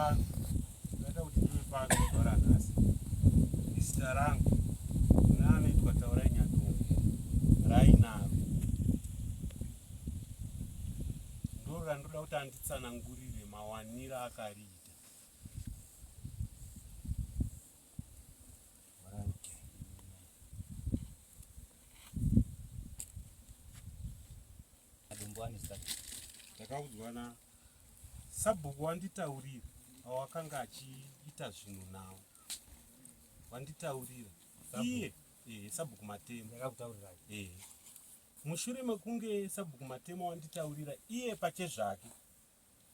pano, chakaita kuti ndive pano zuva ranhasi, izita rangu kune anoitwa Taurai Nyadombo rainaro ndoro randoda kuti anditsanangurire mawaniro akariita. Ndakaudzwa na sabhuku wanditaurira awakanga achiita zvinhu nawo wanditaurira iye eh, sabhuku Matema ndakakutaurirai eh. Mushure mekunge sabhuku Matema wanditaurira iye pachezvake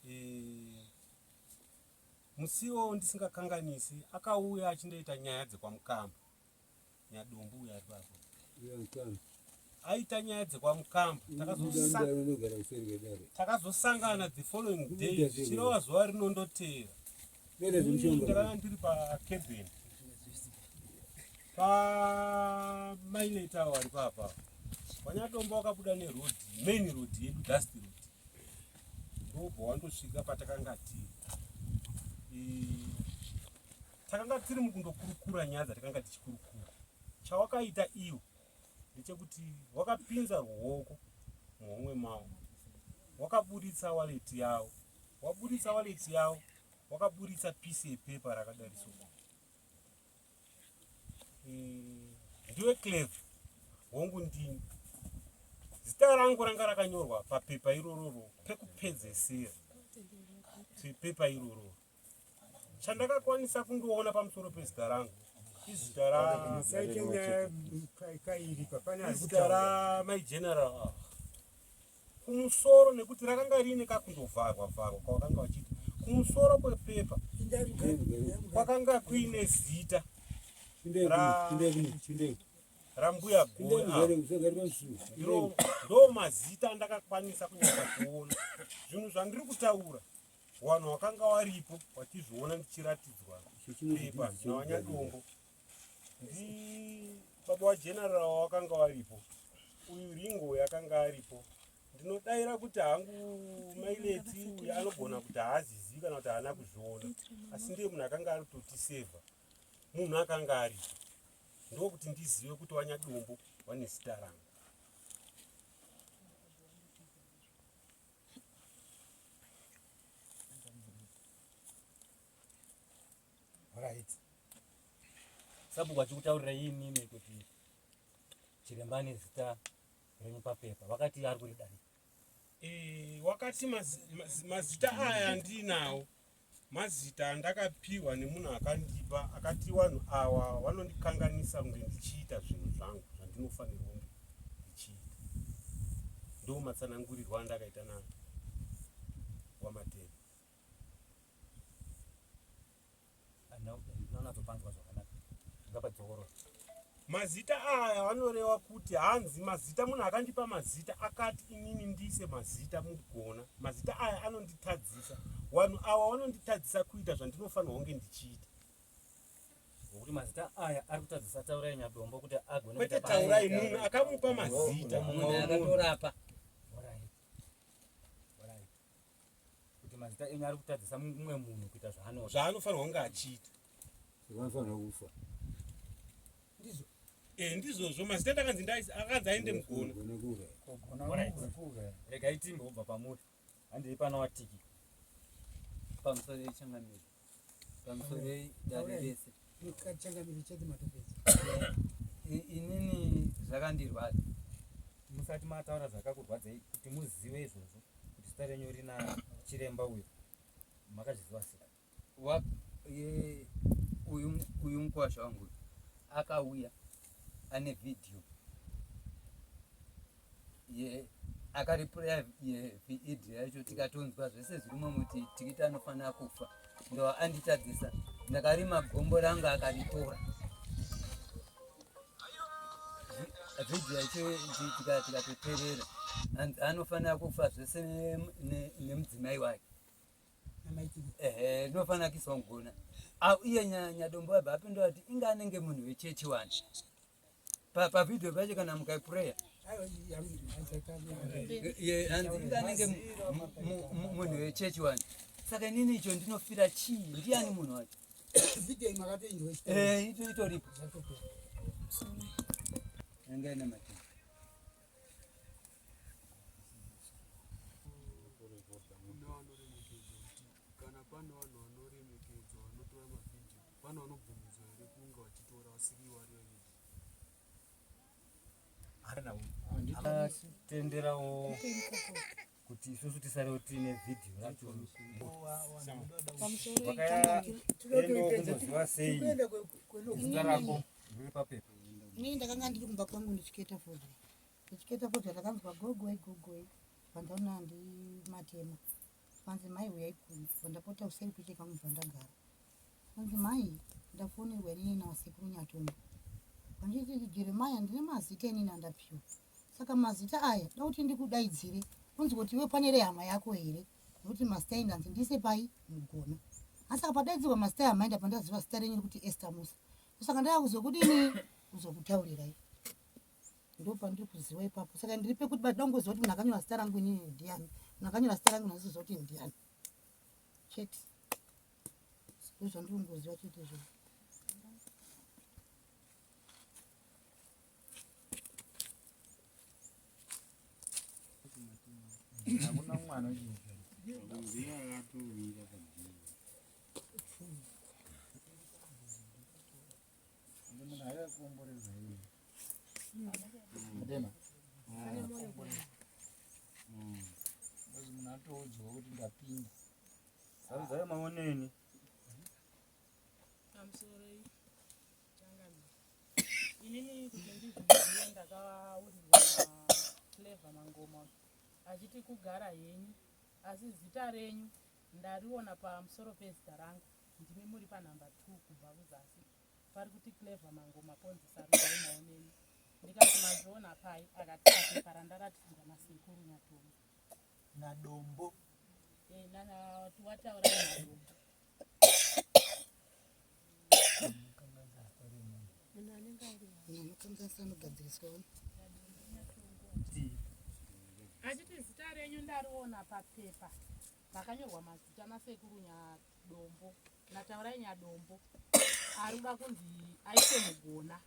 eh, musiwo ndisingakanganisi akauya achindoita nyaya dzekwaMukamba Nyadombo uyo ari papo aita nyaya dzekwaMukamba takazosangana the following day zvichireva zuva rinondoteera ndakanga ndiri pacabin pamaileta awo ari papa wanyadombo wakabuda neroad main road yedu dust road ndobva wandosvika patakanga tiri Takanga tiri mukundokurukura nyaya dzatakanga tichikurukura. Chawakaita iwe ndechekuti wakapinza ruoko muhomwe mavo, wakaburitsa wallet yavo, waburitsa wallet yavo, wakaburitsa piece yepepa rakadariso. Ndiwe clever, hongu ndini. Zita rangu ranga rakanyorwa papepa irororo pekupedzesera pepa irororo. Chandakakwanisa kundoona pamusoro pezita rangu izita ra Musaite nyaya kairi pa pane ari izita kutaura. ra mai general ah. Kumusoro nekuti rakanga riine kakundovharwa vharwa kwavakanga vachiita kumusoro kwepepa kwakanga kuine zita rambuya Gowe ava. Iro ndo mazita andakakwanisa kunyatsa kuona zvinhu zvandiri kutaura Wanhu wakanga waripo wachizviona ndichiratidzwa pepa nawanyadombo ndi baba wageneral wakanga waripo uyu ringo yakanga aripo ndinodaira kuti hangu maileti uyu anogona kuti haazizivi kana kuti haana kuzviona asi ndiye munhu akanga ari kutotisevha munhu akanga aripo ndokuti ndizive kuti wanyadombo wane zita rangu. Right. Sabhuku achikutaurira imimi kuti chiremba ane zita renyu papepa vakati ari kuridani. Eh, wakati mazita aya andinawo mazita andakapiwa nemunhu akandipa akati vanhu awa vanondikanganisa kunge ndichiita zvinhu zvangu zvandinofanirwa kunge ndichiita ndo matsanangurirwo andakaita na wamatema Ndinonatsopanzwa zvakanaka. Ngapadzorora. Mazita aya vanoreva kuti hanzi mazita munhu akandipa mazita akati inini ndiise mazita mugona mazita aya anonditadzisa vanhu awa vanonditadzisa kuita zvandinofanirwa kunge ndichiita Ngokuti mazita aya ari kutadzisa Taurai Nyadombo kuti agone kwete Taurai munhu akamupa mazita munhu akatorapa kuti mazita enyu ari kutadzisa mumwe munhu kuita zvaanoda zvaanofanirwa kunge achiita vanofanira kufa ndizvo eh ndizvozvo mazita ndakanzi ndaisi akanzi aende mugona regai timbobva pamuri handei pana watiki pamusoro yechangamire pamusoro yedare rese changamire chete matopedza inini zvakandirwadza musati mataura zvakakurwadzai kuti muzive izvozvo kuti zita renyu rina chiremba uyo makazviziva sei uyu mukwasha wangu akauya ane vhidhiyo ye akaripuraya yevidhiyo yacho tikatonzwa zvese zvirimo muti tikiti anofanira kufa ndo anditadzisa ndakarima gombo rangu akaritora vhidhiyo yacho tikatoterera hanzi anofanira kufa zvese nemudzimai wake ehe rinofanira kuiswa mugona iye nyadombo abva apindura kuti inga anenge munhu wechechi wani pavideo pacho kana mukaipureya hanzi inga anenge munhu wechechi wani. Saka inini icho ndinofira chii? Ndiani munhu wacho? Video iyi makatoinzwa Eh, ito itoripo. Yanga ina matenda. Kana pane vanhu vanoremekedzwa vanotora mavhidhiyo, pane vanobvumidzwa here kunge vachitora vasiri vari varidzi? Tenderawo kuti isusu tisarewo tiine vhidhiyo racho. Vakaendawo sei zita rako riri papepa. Inini ndakanga ndiri kumba kwangu ndichiketa fodya. Ndichiketa fodya ndakanzwa gogoi gogoi pandaona ndimatema. Panzi mai huyai kuno. Pandapota useri kuche kangu pandagara. Panzi mai ndafonerwa inini nasekuru Nyatombo. Panditi Jeremiah ndine mazita inini andapiwa. Saka mazita aya da kuti ndikudaidzire. Kunzi kuti iwe pane rehama yako here? Nokuti mazita indanzi ndiise pai mugona. Asi saka padaidzirwa mazita aya maenda pandaziva zita renyu rekuti Esther Musa. Saka ndava kuzokudini? Kuzokutaurirai. Ndopandiri kuziva ipapo. Saka ndiri pekuti bada kungoziva kuti munhu akanyora zita rangu inini ndiani. Munhu akanyora zita rangu ndaziva kuti ndiani. Chete. Ndozvandiri kungoziva chete izvozvo. Hakuna mwana munhu akakomborerwa iye. Matema. Because munhu atoudzwa kuti ndapinda. Sarudzai maoneni. Pamusoro changamire. Inini kuti ndizvizive ndakaurirwa naClever Mangoma achiti kugara henyu asi zita renyu ndariona pamusoro pezita rangu ndimi muri panhamba 2 kubva kuzasi pari kuti Clever Mangoma ponzi Sarudzai Maoneni ndikati mazviona pai akati papepa randaratidzwa nasekuru Nyatombo naDombo. Eh, nana wataura naDombo. Munhu anokanganisa anogadziriswa. Achiti zita renyu ndariona papepa pakanyorwa mazita nasekuru Nyadombo naTaurai Nyadombo ari kuda kunzi aise mugona.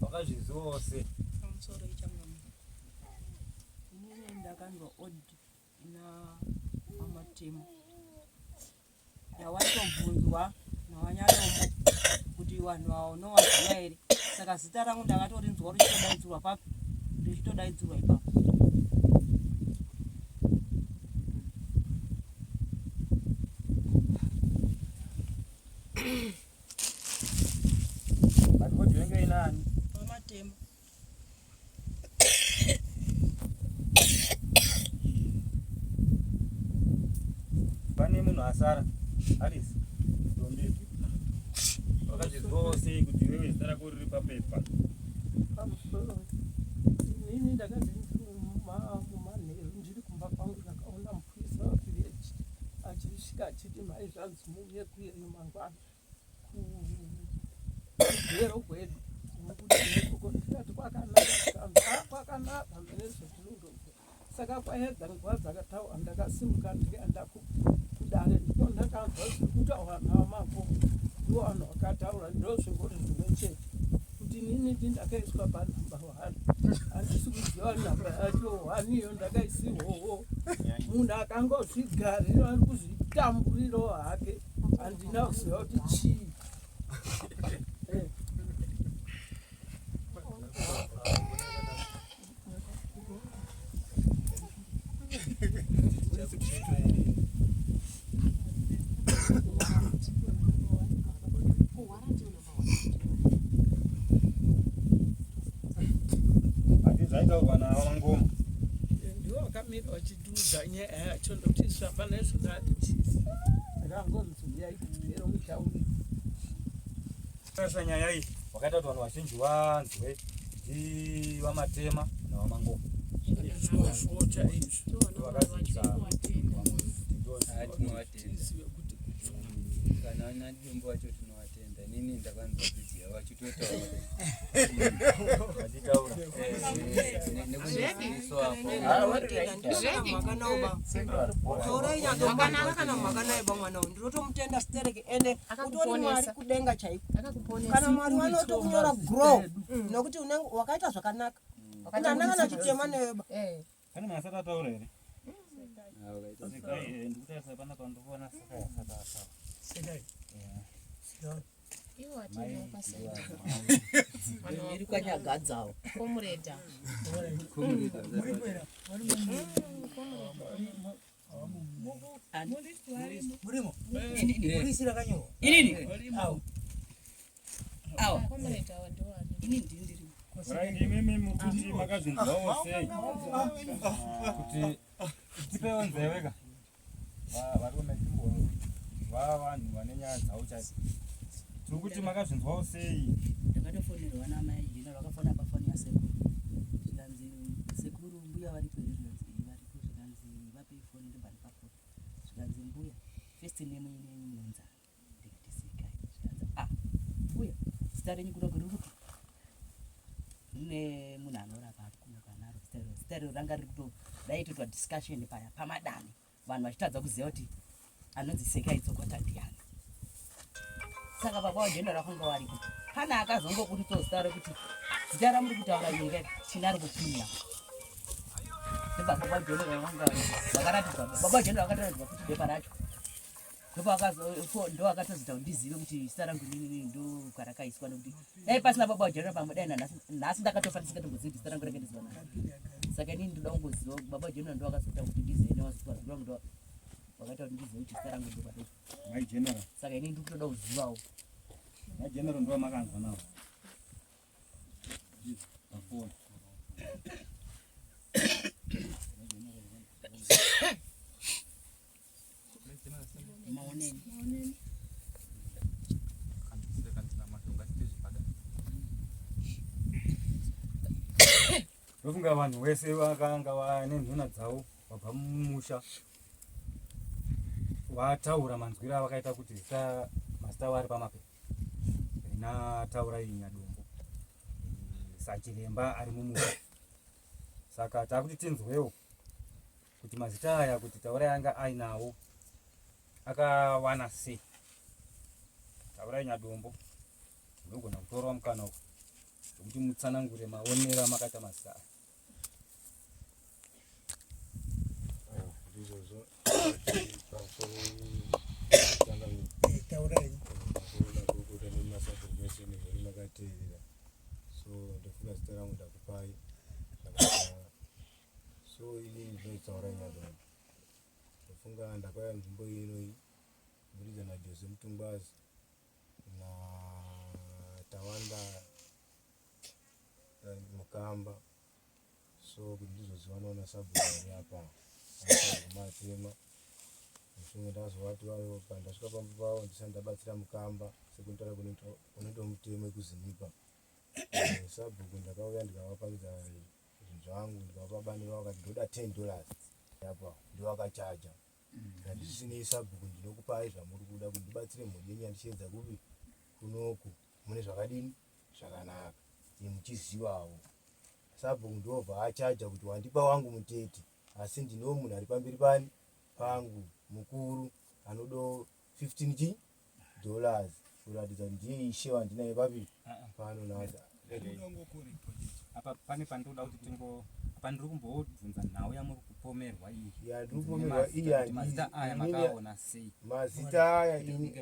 Wakazvizivawo sei? Pamusoro ichangamire. Inini ndakanzwa odi ina amatemo yawaitobvunzwa nawanyadombo kuti vanhu ava unovaziva here saka zita rangu ndakatorinzwa richitodaidzirwa papi richitodaidzirwa ipapo. But odi yenge inani? Pamatemo. Pane munhu asara. Alice. Ndombi. Wakazvizivawo sei kuti iwewe zita rako riri papepa? Pamusoro, inini ndakati ndiri mumanheru ndiri kumba kwangu ndakaona mupurisa wavhireji achisvika achiti mai zvanzi muuye kuyenyu mangwana kugero kwedu ikoko ndikati kwakanaka zvikanzi a kwakanaka mene zvetinondobva saka kwaedza nguva dzakataurwa ndakasimuka ndikaenda kudare ndiko ndakanzwa zviri kutaurwa navamambo ndivo vanhu vakataura ndozvingori zvimwe chete kuti inini ndi ndakaiswa panhamba one handisi kuziva nhamba yacho one iyo ndakaisirwawo munhu akangozvigarira ari kuzvitamburirawo hake handina kuziva kuti chii. Eh. Ati zvaitaurwa navo mangoma. Ndiwo wakamira vachitiudza nyaya yacho ndokuti zvapana izvo ndatichizi ndakangonzi uyai kubhero mutauri. Sasa nyaya iyi wakaita kuti vanhu vazhinji vanzwe ndi vaMatema navaMangoma. Izvozvo chaizvo. Vakazivisa vamwe kuti ndo Ah, tinowatenda. Tizive kuti Kana vana Dombo vacho tinowatenda. Nini ndakanzwa video yavo achitotaura. Achitaura. Nekundiziviswa apo. Taurai kana mwakanai ba mwana uyu ndinotomutenda stereki ende utori mwari kudenga chaiko kana mwari wanotokunyora grow nokuti unenge wakaita zvakanaka unana kana chitema newe ba Pane munhu asati ataura here? Sekai, eh, ndikutarisa pana pandikuona Sekai asati ataura. Sekai. Iwo atenda pasina. Iri kwanyagadzawo. Comrade. Murimo. Polisi rakanyorwa. Inini? Awo. Awa. Comrade awa ndo wani. Inini ndini ndirimo. Right, imimi mukuti makazvinzwawo sei kuti tipewo nzeve ka varume timbo vavanhu vane nyaya dzavo chaidzo tiri kuti makazvinzwawo sei Ndakatofonerwa namai Jena vakafona pafoni yasekuru zvikanzi sekuru mbuya varipo here zvikanzi "Eh, varipo zvikanzi vapei foni ndobva ndipafoni zvikanzi mbuya first name yenyu yenyu munonzani ndikati sekai zvikanzi ah mbuya zita renyu kuno riri kuti rine munhu anorapa ari kuno kanaro zita iro zita iro ranga riri kuto raitoitwa discussion paya pamadani vanhu vachitadza kuziva kuti anonzi Sekai Tsokota ndiani saka baba wajenera vakanga variko pane akazongoburitsawo zita rekuti zita ramuri kutaura nyika tinaro kupinda ndobva baba wajenera vanga vakaratidzwa baba wajenera vakatoratidzwa futi bepa racho ndo akatozoita kuti ndizive kuti zita rangu inini ndo kwarakaiswa nekuti dai pasina baba wajenera pamwe dai nanhasi nhasi ndakatofa ndisingatombozivi kuti zita rangu rakaendeswa nani saka inini ndoda kungoziva baba wajenera ndo akazoita kuti ndizive newazitwa rangu ndo vakaita kuti ndizive kuti zita rangu ndo kwataiswa mai general saka inini ndiri kutoda kuzivawo mai general ndo vamakanzwa navo pafoni maoneni ndofunga vanhu wese vakanga vane nhuna dzavo vabva mumusha vataura manzwiro avakaita kuti zita mazita avo ari pamapepa rina Taurai Nyadombo sachiremba ari mumusha saka takuti tinzwewo kuti mazita aya kuti Taurai anga ainawo akawana sei Taurai Nyadombo unogona kutorawo mukana uku wekuti mutsanangure maonero amakaita mazita aya Ndizvozvo Taurai. pamusoro nemasabhuku mese nemhuri makateerera so ndofunga zita rangu ndakupai zvakakwana so inini ndinonzi Taurai Nyadombo ndofunga ndakauya nzvimbo ino kubudikidza naJose Mutungwazi naTawanda Mukamba so kuti ndizozivanawo nasabhuku vari apa sabhuku Matema mushure ndazovati pandasvika pamba pavo ndisati ndabatsira Mukamba sekutaura kunoitwa mutemo wekuzinipa sabhuku ndakauya ndikavapangidza zvinhu zvangu ndikavapa bani vavo vakati ndoda 10 dollars apa ndovakachaja ndikati sabhuku ndinokupai zvamuri kuda kuti ndibatsire mhuri yenyu yandichiedza kupi kunoku mune zvakadini zvakanaka imi muchizivawo sabhuku ndobva achaja kuti wandipa wangu mutete asi ndino munhu ari pamberi pani pangu mukuru anodo 15 chi dollars kuratidza kuti ndiye ishe wandinaye papi pano nhasi apa pane pandinoda kuti tingo apa ndiri kumbobvunza nhau yamuri kupomerwa iyi yandiri kupomerwa iyi Kuti mazita aya makaona sei mazita aya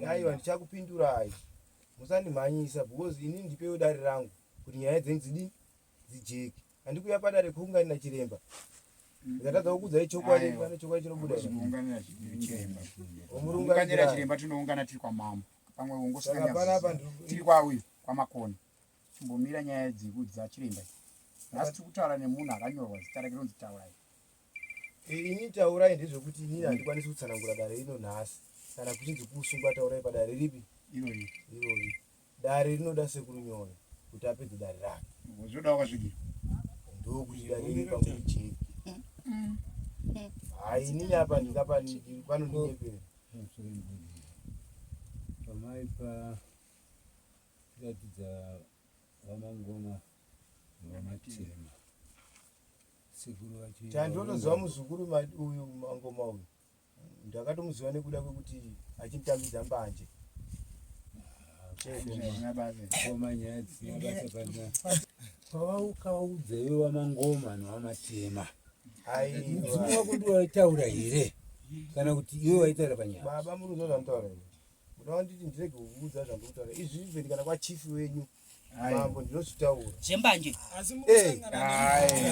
aiwa ndichakupindurai musandimhanyisa because inini ndipewo dare rangu kuti nyaya dzenyu dzidini dzijeke handikuuya padare kuunganira chiremba ndikatadza kukuudzai chokwadi pane chokwadi chinobuda here? Kuunganira chiremba. Omuri Kuunganira chiremba tinoungana tiri kwamambo. Pamwe Saka panapa tiri kwauyu kwamakona. Chimbomira nyaya dzekudza chiremba. Nhasi tiri kutaura nemunhu akanyorwa zita rake rinonzi Taurai. Ini Taurai ndezvekuti inini handikwanisi kutsanangura dare rino nhasi kana kuchinzi kusungwa Taurai padare ripi irori irori dare rinoda sekuru Nyore kuti apedze dare rake zvoda wakasvikira ndokuti dare riri pamwe jeki hai inini apa ndingapa panondinyepera Pamai pa Vakatiratidza VaMangoma neVaMatema. Sekuru vacho. Chandinotoziva muzukuru uyu Mangoma uyu ndakatomuziva nekuda kwekuti achinditambidza mbanje. Koma nyaya dzisina basa pana. Pavaukaudza iwe VaMangoma neVaMatema. Mudzimu wako ndiwo waitaura here kana kuti iwe waitaura panyaya? Baba muri kunzwa zvanditaura here? Kuda wanditi ndirege kukuudza zvandiri kutaura izvi even kana kwachief wenyu mambo ndinozvitaura. Zvembanje. Eh.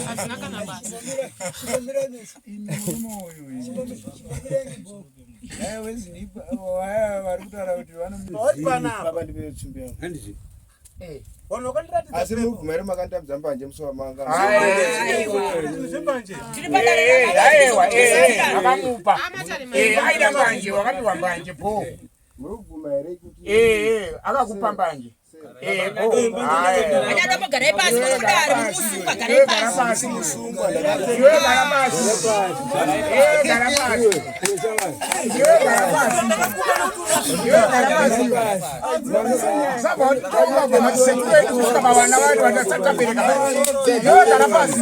Hazvina kana basa. Baba ndipe tsvimbo yangu. Handiti? Vanhu vakandiratidza Asi muri kuguma here makanditambidza mbanje musi wamanga. Zvembanje. Aiwa, akamupa. Aida mbanje, wakapiwa mbanje po. Muri kuguma here kuti Akakupa mbanje. Anyada garai pasi kudare musungwa garai pasi. Musungwa Iwe gara pasi. Gara pasi. Iwe gara pasi. Iwe gara pasi. Saka toka kwa masekuru edu kusvika pavana vanhu vatasatabereka. Iwe gara pasi.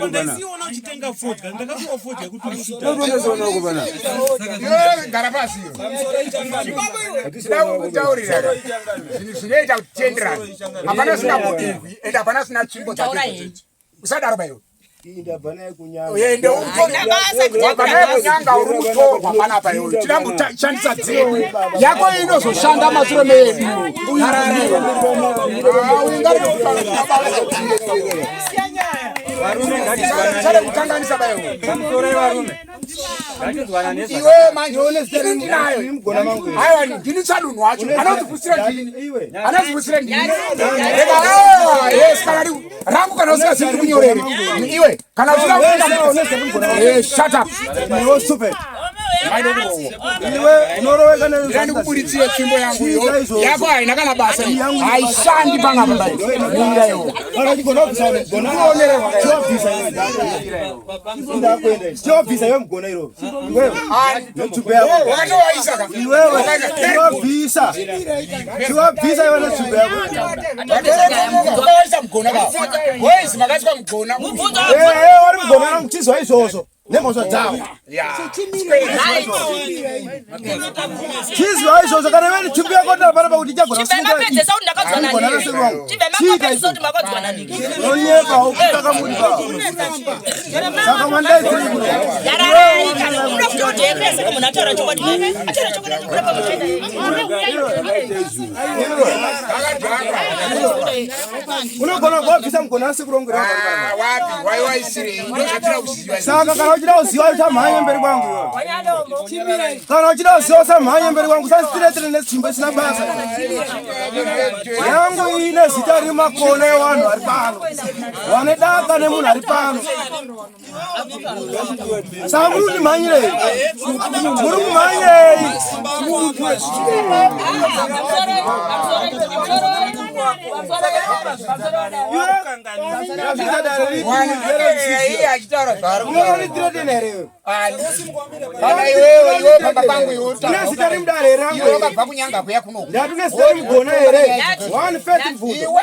Ndaiona uchitenga fodya ndakapiwa fodya yekuti ushuta. Iwe gara pasi iwe. Ndida kukutaurira zvinhu zvinoita kuti tienderane. Hapana zvingabudirwi ende hapana zvisina tsvimbo Taura dzake henyu. idzodzo. Usadaro baiwe. Iyi ndabva naye kunyanga. Ende Haina basa kuti wabva naye kunyanga uri mutorwa panapa iwe. Tinamboshandisa dzedu. Yako inozoshanda mashure medu. Usade kukanganisa baiwe. Pamusoroi varume. Ngatinzwanane Iwe zvakanaka. manje ini ndinayo. Aiwa ndini sadunhu wacho. Anozvipusira ndini. Anozvipusira ndini. Rega aiwa yes kana rangu kana usingazivi ndiri kunyorere. Iwe kana usina kuenda shut up. Iwe stupid. Iwe unoroweka ndikuburitsire tsvimbo yangu Chii iyo. chaizvozvo? Yako haina kana basa iyi. Haishandi panapa bai. Mira iwe. Kana uchigona kubvisa mugona. Chiwabvisa iwe. Ndakuenda. Chiwabvisa iwe mugona iro. Iwewe. Netsvimbo yako. Wakatowaisa ka. Iwewe. Chiwabvisa. Chiwabvisa iwe netsvimbo yako. Wakawaisa mugona ka. Wezi makaiswa mugona. Eh, eh, wari mugona rangu chizwa izvozvo nemhosva dzavo. Chizwa izvozvo kana iwe netsvimbo yako ndapana pakuti ichagona Chibva mapedzesa kuti ndakadzwana Mugona nini. rese wangu. Chibva mapedzesa kuti makadzwana nini. Unonyepa ukutaka muri pa. Saka wandaiziri kuno. Yararai kana unoda kuti udhepese munhu ataura chokwadi. Ataura chokwadi kuda pamuchena. Unogona kuwabvisa mugona asekurongera. Wapi? Waiwaisirei? Ndozvatira kuziva. Saka kana uchida kuziva uchamhanya mberi kwangu iwe. Kana uchida kuziva usamhanye mberi kwangu usasitiretire netsvimbo isina basa. Yangu ine zita riri makona evanhu vari pano. Vane daka nemunhu ari pano. Saka muri kundimhanyirei? Muri kumhanyirei? Iye achitaura zvaari Unonditirete here iwe? Kana iwewe iwe pamba pangu iwe Une zita rimudare here rangu? Iwe wakabva kunyanga kuya kuno. Ndati une zita rimugona here? One faith mvuto.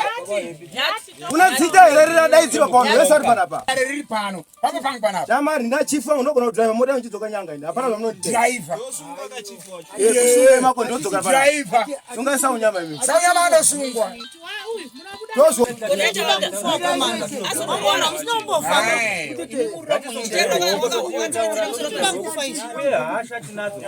Una zita here riradaidzirwa pavanhu vese vari panapa? Riri pano. Pamba pangu panapa. Chamari ndachifa unogona kudhiraivha mota uchidzoka nyanga ini. Hapana zvamunoti. Driver. Kusunga mako ndodzoka panapa. Driver. Sungai saunyama imi. Saunyama anosungwa. Tozwa. Hasha tinadzo.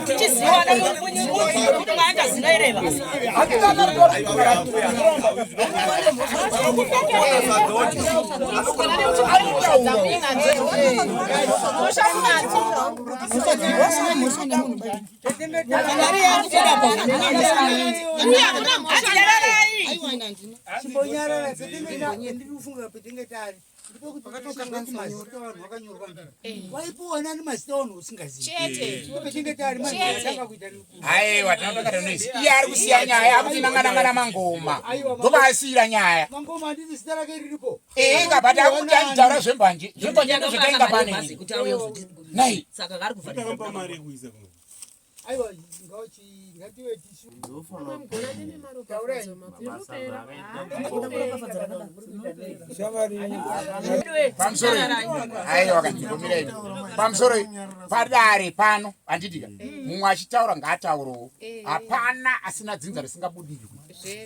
Tichiziwana kuti mwaandazivaireva. Chimbonyarara ndiri kufunga petinge tari ndipo kuti mazita vanhu vakanyorwa waipiwa nani mazita vanhu usingazivi pechinge tari mazitanga kuita Aiwa, tinotanga noise. Iye ari kusiya nyaya akuti nanganangana mangoma. Ndopaasiyira nyaya. Mangoma handiti zita rake riripo. Ee, ngabati akuti anditaura zvembanje. Zvembanje ndozvatainga pane. Kuti auye kuzoti Nai. Saka vari kuvharidzira. Takampa mari yekuisa kumwe. Aiwa, ngawachi ngative tisu. Pamusoro aiwa kandigomirai pamusoro padare pano handitika mumwe achitaura ngaataurewo. Hapana asina dzinza risingabudirwi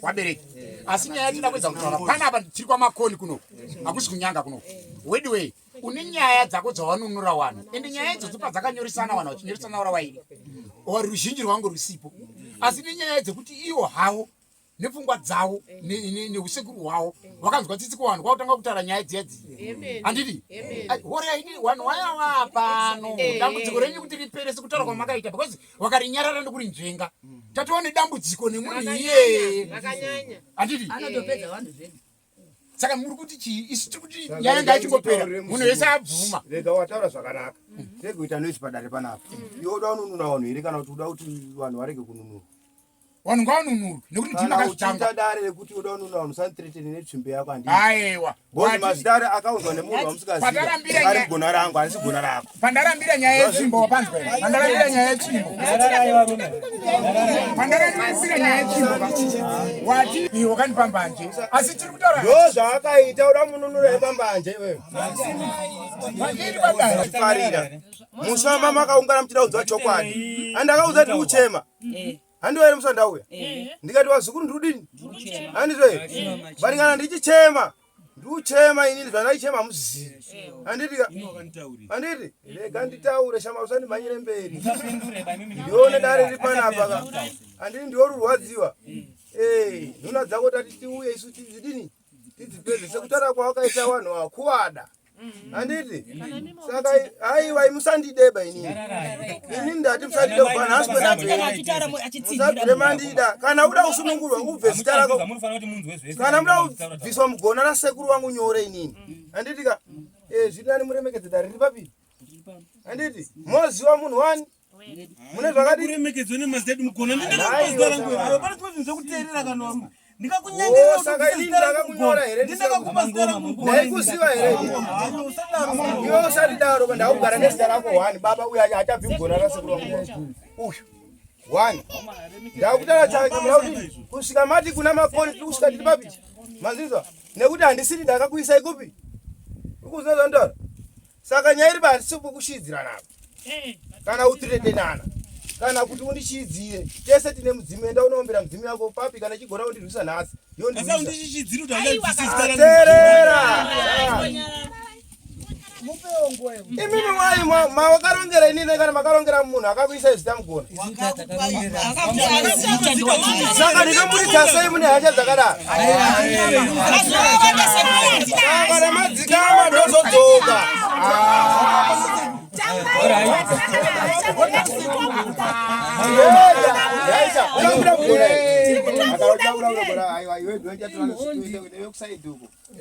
wabereki, asi nyaya yatida kuedza kutaura panapa, tiri kwaMakoni kunoku, hakusi kunyanga kunoku. Wedway une nyaya dzako dzawanunura wanhu, ende nyaya idzodzo padzakanyoresana, vanhu vachinyoresana ura wairi or ruzhinji rwangu rusipo, asi nenyaya dzekuti iwo havo nepfungwa dzavo neusekuru hwavo vakanzwa tsitsi kuvanhu kwakutanga kutaura nyaya dziya dziya, handiti? Horaini vanhu vaya vapano, dambudziko renyu kuti ripere sekutaura kwamakaita, because vakarinyarara ndokurinzvenga, tatova nedambudziko nemunhu iyeye, handiti? Anotopedza vanhu zvedu. Saka muri kuti chii? Isu tiri kuti nyaya ngaichingopera, munhu wese abvuma. Rega, wataura zvakanaka. Rege kuita noise padare panapa. Iwe uda kununura vanhu here, kana kuti uda kuti vanhu varege kununurwa? Vanhu ngavanunurwe nekuti ndimi Kana makazvitanga. uchiita dare rekuti uda kununura vanhu, usandithreatene netsvimbo yako, handii? Aiwa. Because mazita ari akaunzwa nemunhu wamusingazivi Patarambira ari gona rangu, handisi gona rako. Pandarambira nyaya yetsvimbo, wapanzwa here? Pandarambira nyaya yetsvimbo, pandarambira nyaya yetsvimbo, wati iwe wakandipa mbanje, asi tiri kutaura Ndo zvaakaita, uda mununura yepambanje iwewe. Mandiri padare. Farira musamba makaungana muchida kunzwa chokwadi, andakaudza tiri kuchema, handiwo here? Musandauya ndikati vazukuru ndiri kudini, handizvo here? But kana ndichichema, ndikuchema inini, zvandaichema hamuzivi, handiti? Handiti? Rega nditaure shama, usandimhanyire mberi. Ndione dare riri panapa ka, handiti? Ndiwo rurwadziwa. Nhuna dzako tati tiuye isu tidzidini, tidzipedze sekutaura kwawakaita vanhu vakuvada, handiti? Saka aiwa, musandideba inini, inini ndati musandide kubva nhasi kuenda mberi. Musabvire mandida. Kana uda kusunungurwa, ubve zita rako. Kana muda kubviswa mugona rasekuru vangu, nyore inini, handiti ka? Zviri nani muremekedze dare riri papi, handiti? Moziva munhu wani mune zvakadii. Kuremekedzwa nemazita edu mugona. Ndindakakupa zita rangu here? Pane zvimwe zvinhu zvekuteerera kana varume. Oh, saka inini ndakakunyora here? Ndindakakupa zita rangu mugona. Ndaikuziva here? Iwe usatidaro, ndakugara nezita rako one. Baba uyu achabvi mugona rasekuru vangu uyu one. Ndakutaura chake muna kuti kusvika mati kuna Makoni, tiri kusvika tiri papi, manzizwa? Nekuti handisiri ndakakuisai kupi, ukuziva zvandotaura. Saka nyaya iri pa, handisi kushidzirana apa kana kuthreatenana kana kuti undishidzire. Tese tine mudzimu. Enda unowombera mudzimu yako papi. Kana chigona kundirwisa nhasi, Asi haundishidziri kuti haungabvisi zita rangu. Teerera. Mupewo nguva yekuti Imimi mwai mawakarongera inini, kana makarongera munhu akakuisai zita mugona, saka ndinomuridza sei mune hasha dzakadaro? Saka namadzikama ndozodzoka.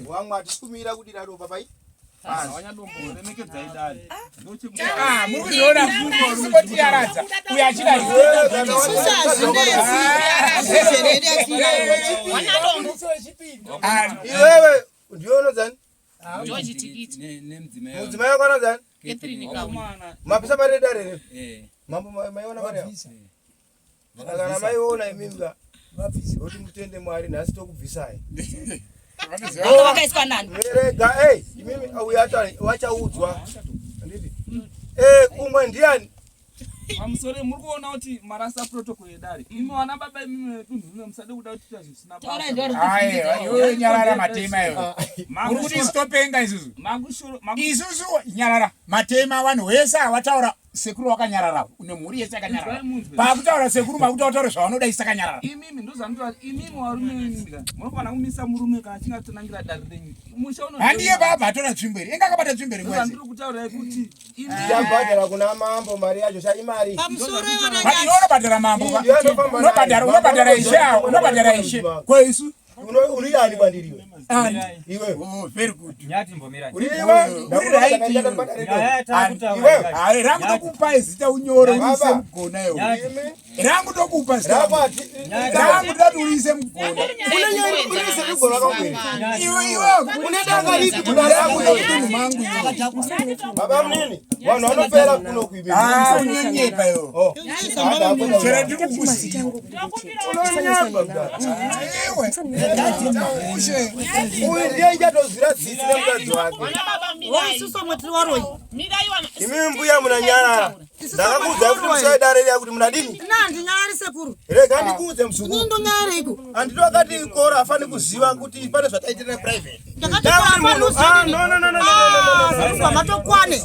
Wamwe hatisi kumira kudira ropa pai. Remekedzai dare. Ah, muri kuzviona singotiyaradza uyo achida. Iwewe ndiwe unodzani? George Tikiti. Mudzimai wako anodzani? Catherine Kauna. Mapisa mari edare here mambo? Maiona mari yavo? Saka kana maiona imimi ka, kuti mutende Mwari, nhasi tokubvisai. Vanga vakaiswa nani? Rega, ei, imimi uyu wachaudzwa, handiti? Umwe ndiani? Pamusoro, muri kuona kuti marasa protocol yedare. Imi vana baba, imimi vedunhu rino, musade kuda kuita zvisina. Taurai ndo Aiwa, iwe nyarara Matema iwe. Uri kuti isu topenga isusu? Makushoro. Isusu nyarara Matema, vanhu wese awataura sekuru wakanyarara, nemhuri yese yakanyarara. Paakutaura sekuru, makuti wataura zvavanoda, isu takanyarara. Imimi ndozvanotaura imimi varume imimi ka munofanira kumisa murume kana achinge atonangira dare renyu, musha. Handiye baba atora tsvimbo here? Inga akabata tsvimbo here nguva yese? Ndozvandiri kutaurirai kuti Ndichabhadhara kuna mambo mari yacho, sha imari. But iwe unobhadhara mambo ka? Unobhadhara ishe awo, unobhadhara ishe ko isu. Uri ani kwandiri iwe? Iwe. Oh, very good. Nyati mbomirai. Uri iwe. Uri right iwe. Iwe. Hayi, rangu tokupa zita unyore uise mugona iwe. Rangu tokupa zita. Rangu tati uise mugona. Iwe iwe. Une danga ripi kuda rangu tokutunhu mangu iwe. Baba munini, vanhu vanopera kuno kuibe. Ah, unonyepa iwe. Chero ndiri kukuziva. Unonyepa mdara. Iwe. Ushe. Uyu ndiye ichatozwira tsitsi nemukadzi wake. Isusu vamwe tiri varoyi. Imi mbuya munanyarara. Ndakakuudzai kuti musaidare riya kuti munadini? Ina handinyarari sekuru. Rega ndikuudze muzukuru. Ini ndonyareiko? Handiti wakati kora afani kuziva kuti pane zvataitirana private. Ndakati Ah, no, no, no, no, no, no, no, no. Pamatokwane.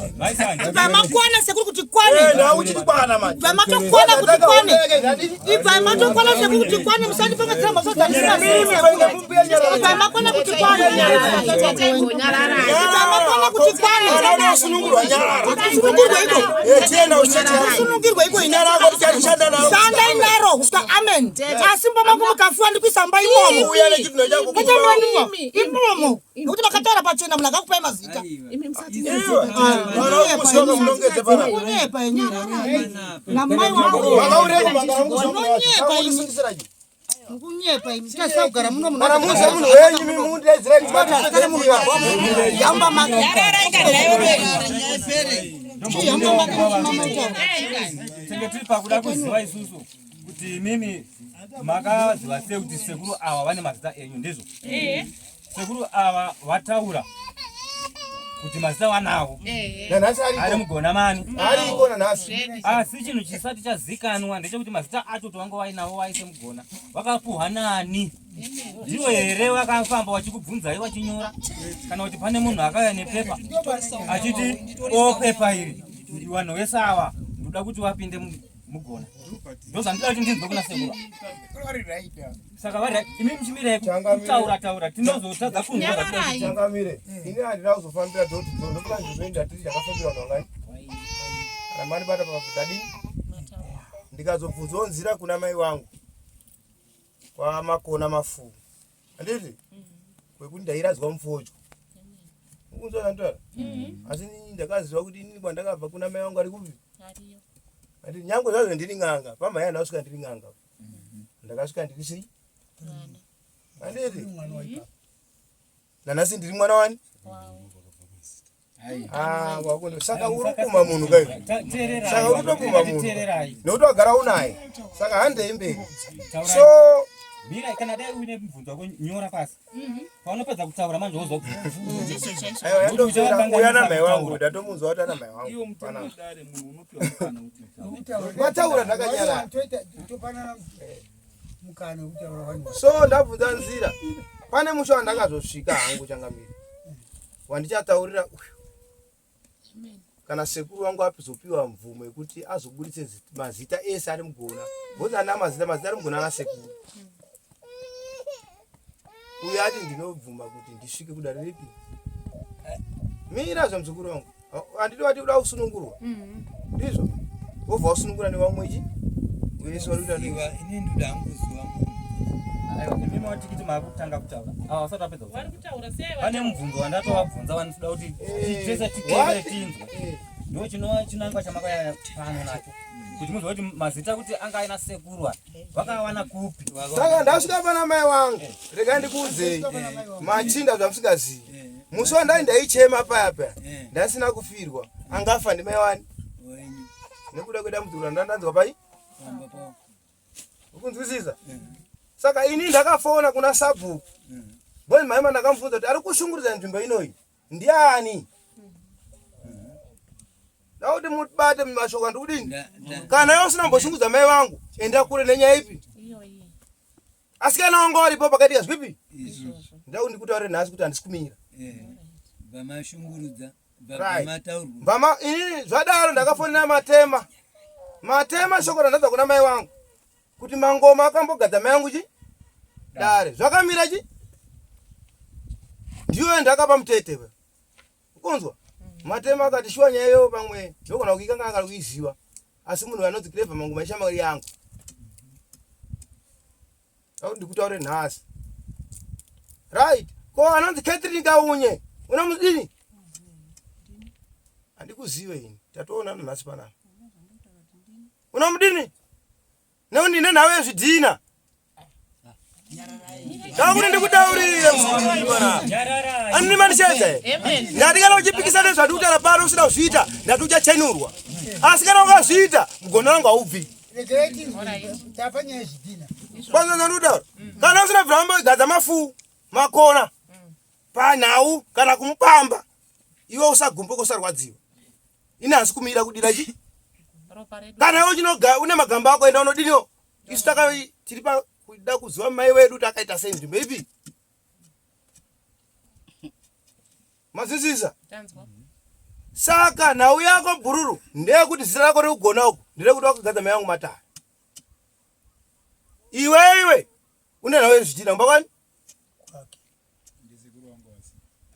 Pamakwana sekuru kuti kwane. Eh, nawe uchiti kwana manje. Pamatokwana kuti kwane. Ibvai matokwana sekuru kuti kwane musandifongedzera mhosva dzandisina. Ibvai makwana kuti kwane. Ibvai makwana kuti kwane. Unosunungurwa nyarara. Kusunungurwa iko. Eh, chienda uchichera. Kusunungurwa iko Zita rako ticharishanda naro. Shandai naro kusvika amen. Asi mboma kumukafuwa ndikuisa mba imomo. Uya nechidhino chako Kwete mwanimo. Imomo. Nokuti makataura pachena munhu akakupai mazita. Kunyepa imi. Namai wangu. Unonyepa imi. Kunyepa imi. Tichasisa kugara muno muno. Kana muze munhu wenyu imi mundidaidzirai Kana munhu yamba make. Yamba make mama chavo. Tenge tiri pakuda kuziva isusu kuti imimi makaziva sei kuti sekuru ava vane mazita enyu ndizvo? Sekuru ava vataura kuti mazita vanawo Nanhasi ariko. ari mugona mani Ariko nanhasi. asi chinhu chisati chazikanwa ndechekuti mazita acho kuti vanga vainawo vaise mugona vakapuhwa nani ndiwo here vakafamba vachikubvunzai vachinyora kana kuti pane munhu akauya nepepa achiti o pepa iri vanhu vese ava ndoda kuti vapinde mugona ndozvandinoda kuti ndinzwe kuna sekuru saka vari right imi muchimirei kutaura taura tinozotadza kunzwa zvatinoda. Changamire. Ini handina kuzofambira door to door. Ndokuti nzvimbo ndatiri ndakafambira vanhu vangani? Kana mandibata pabvudadini? Ndikazobvunzwawo nzira kuna mai vangu. Kwamakona mafumu. Handiti? Kwekuti ndairadzwa mufodyo. Ukunzwa zvandinotaura? Asi inini ndakaziva kuti inini kwandakabva kuna mai vangu ari kupi? Handiti nyangwe zvazvo ndiri n'anga. Pamhai handina kusvika ndiri n'anga. Ndakasvika ndiri sei? Handiti? Nanhasi ndiri mwana wani? Ah, wakuno. Saka uri kuma munhu kai. Saka uri kutokuma munhu. Nekuti wagara unaye. Saka handei mberi. So Mira kana dai uine mubvunzo wako nyora pasi. Paunopedza kutaura manje wozwa aiwa yandopera uya namai wangu ndatomunzwa kuti ana mai wangu. Panapa. Mataura ndakanyarara. Topanana mukana wekutaura vanhu. So ndabvunza nzira. Pane musha wandakazosvika hangu changamire. Wandichataurira uyu. Kana sekuru wangu apizopiwa mvumo yekuti azoburitse mazita ese ari mugona. Because ana mazita mazita ari mugona ana sekuru. Uyu ati ndinobvuma kuti ndisvike kudare ripi? Mira zvamuzukuru wangu. Handiti wati uda kusunungurwa? Ndizvo. Wobva wasunungura nevamwe chi? Wese wari kuita Ziva, ini ndoda hangu kuziva munhu. Aiwa, imimi watikiti maakutanga kutaura. Ava vasati vapedza kutaura. Vari kutaura sei Pane mubvunzo wandatovabvunza wandinoda kuti tese titeerere tinzwe. Ndo chinova chinangwa chamakauya pano nacho. Kuti muzwe kuti mazita kuti anga aina sekuru aya vakawana kupi. Saka ndasvika pana mai wangu. Rega ndikuudzei. Machinda zvamusingazivi. Musi wandai ndaichema paya paya. Ndasina kufirwa. Angafa ndimai wani? Nekuda kwedambudziko randandanzwa pai? Ukunzwisisa? Saka ini ndakafona kuna sabhuku. Boy maima ndakamubvunza kuti ari kushungurudza nzvimbo inoyi ndiani? Ndakuti mubate mashoko andikudini? Kana iwe usina kumboshungurudza mai vangu, enda kure nenyaya ipi? Asi kana wanga waripo pakaitika zvipi? Ndakuti ndikutaurire nhasi kuti handisi kumira. Vamashungurudza, Right. vamataurwa. Mbama inini zvadaro ndakafonera Matema. Matema shoko randabva kuna mai wangu kuti mangoma akambogadza mai wangu chi dare zvakamira chi ndiyo ndakapa mutete we ukunzwa Matema akati shuwa nyaya iyo pamwe ndogona kuikanga kana kuiziva asi munhu anonzi Clever Mangoma ishamwari yangu. Ndakutaure nhasi. Right. Ko anonzi Catherine Kaunye unomudini? Handikuzive ini. Tatoonana nhasi panapa. Unomudini? Nekuti ndine nhau yezvidhina. Takuti ndikutaurire andimanishaidza here? Ndati kana uchipikisa nezvandiri kutaura pano usina kuzviita ndati uchachenurwa. Asi kana ukazviita mugona wangu haubvi. Kwanza ndandiri kutaura. Kana usina bvira wambogadza mafuu makona panhau kana kumupamba iwe usagumbuka usarwadziwa. Ini hasi kumira kudira chi kana iwe uchinoga une magamba ako enda unodiniwo isu taka tiri pakuda kuziva mai wedu kuti akaita sei nzvimbo ipi mazwisisa saka nhau yako bhururu ndeyekuti zita rako rikugona uku nderekuti wakagadza mai vangu matare iweiwe une nhau yezvichida kumba kwani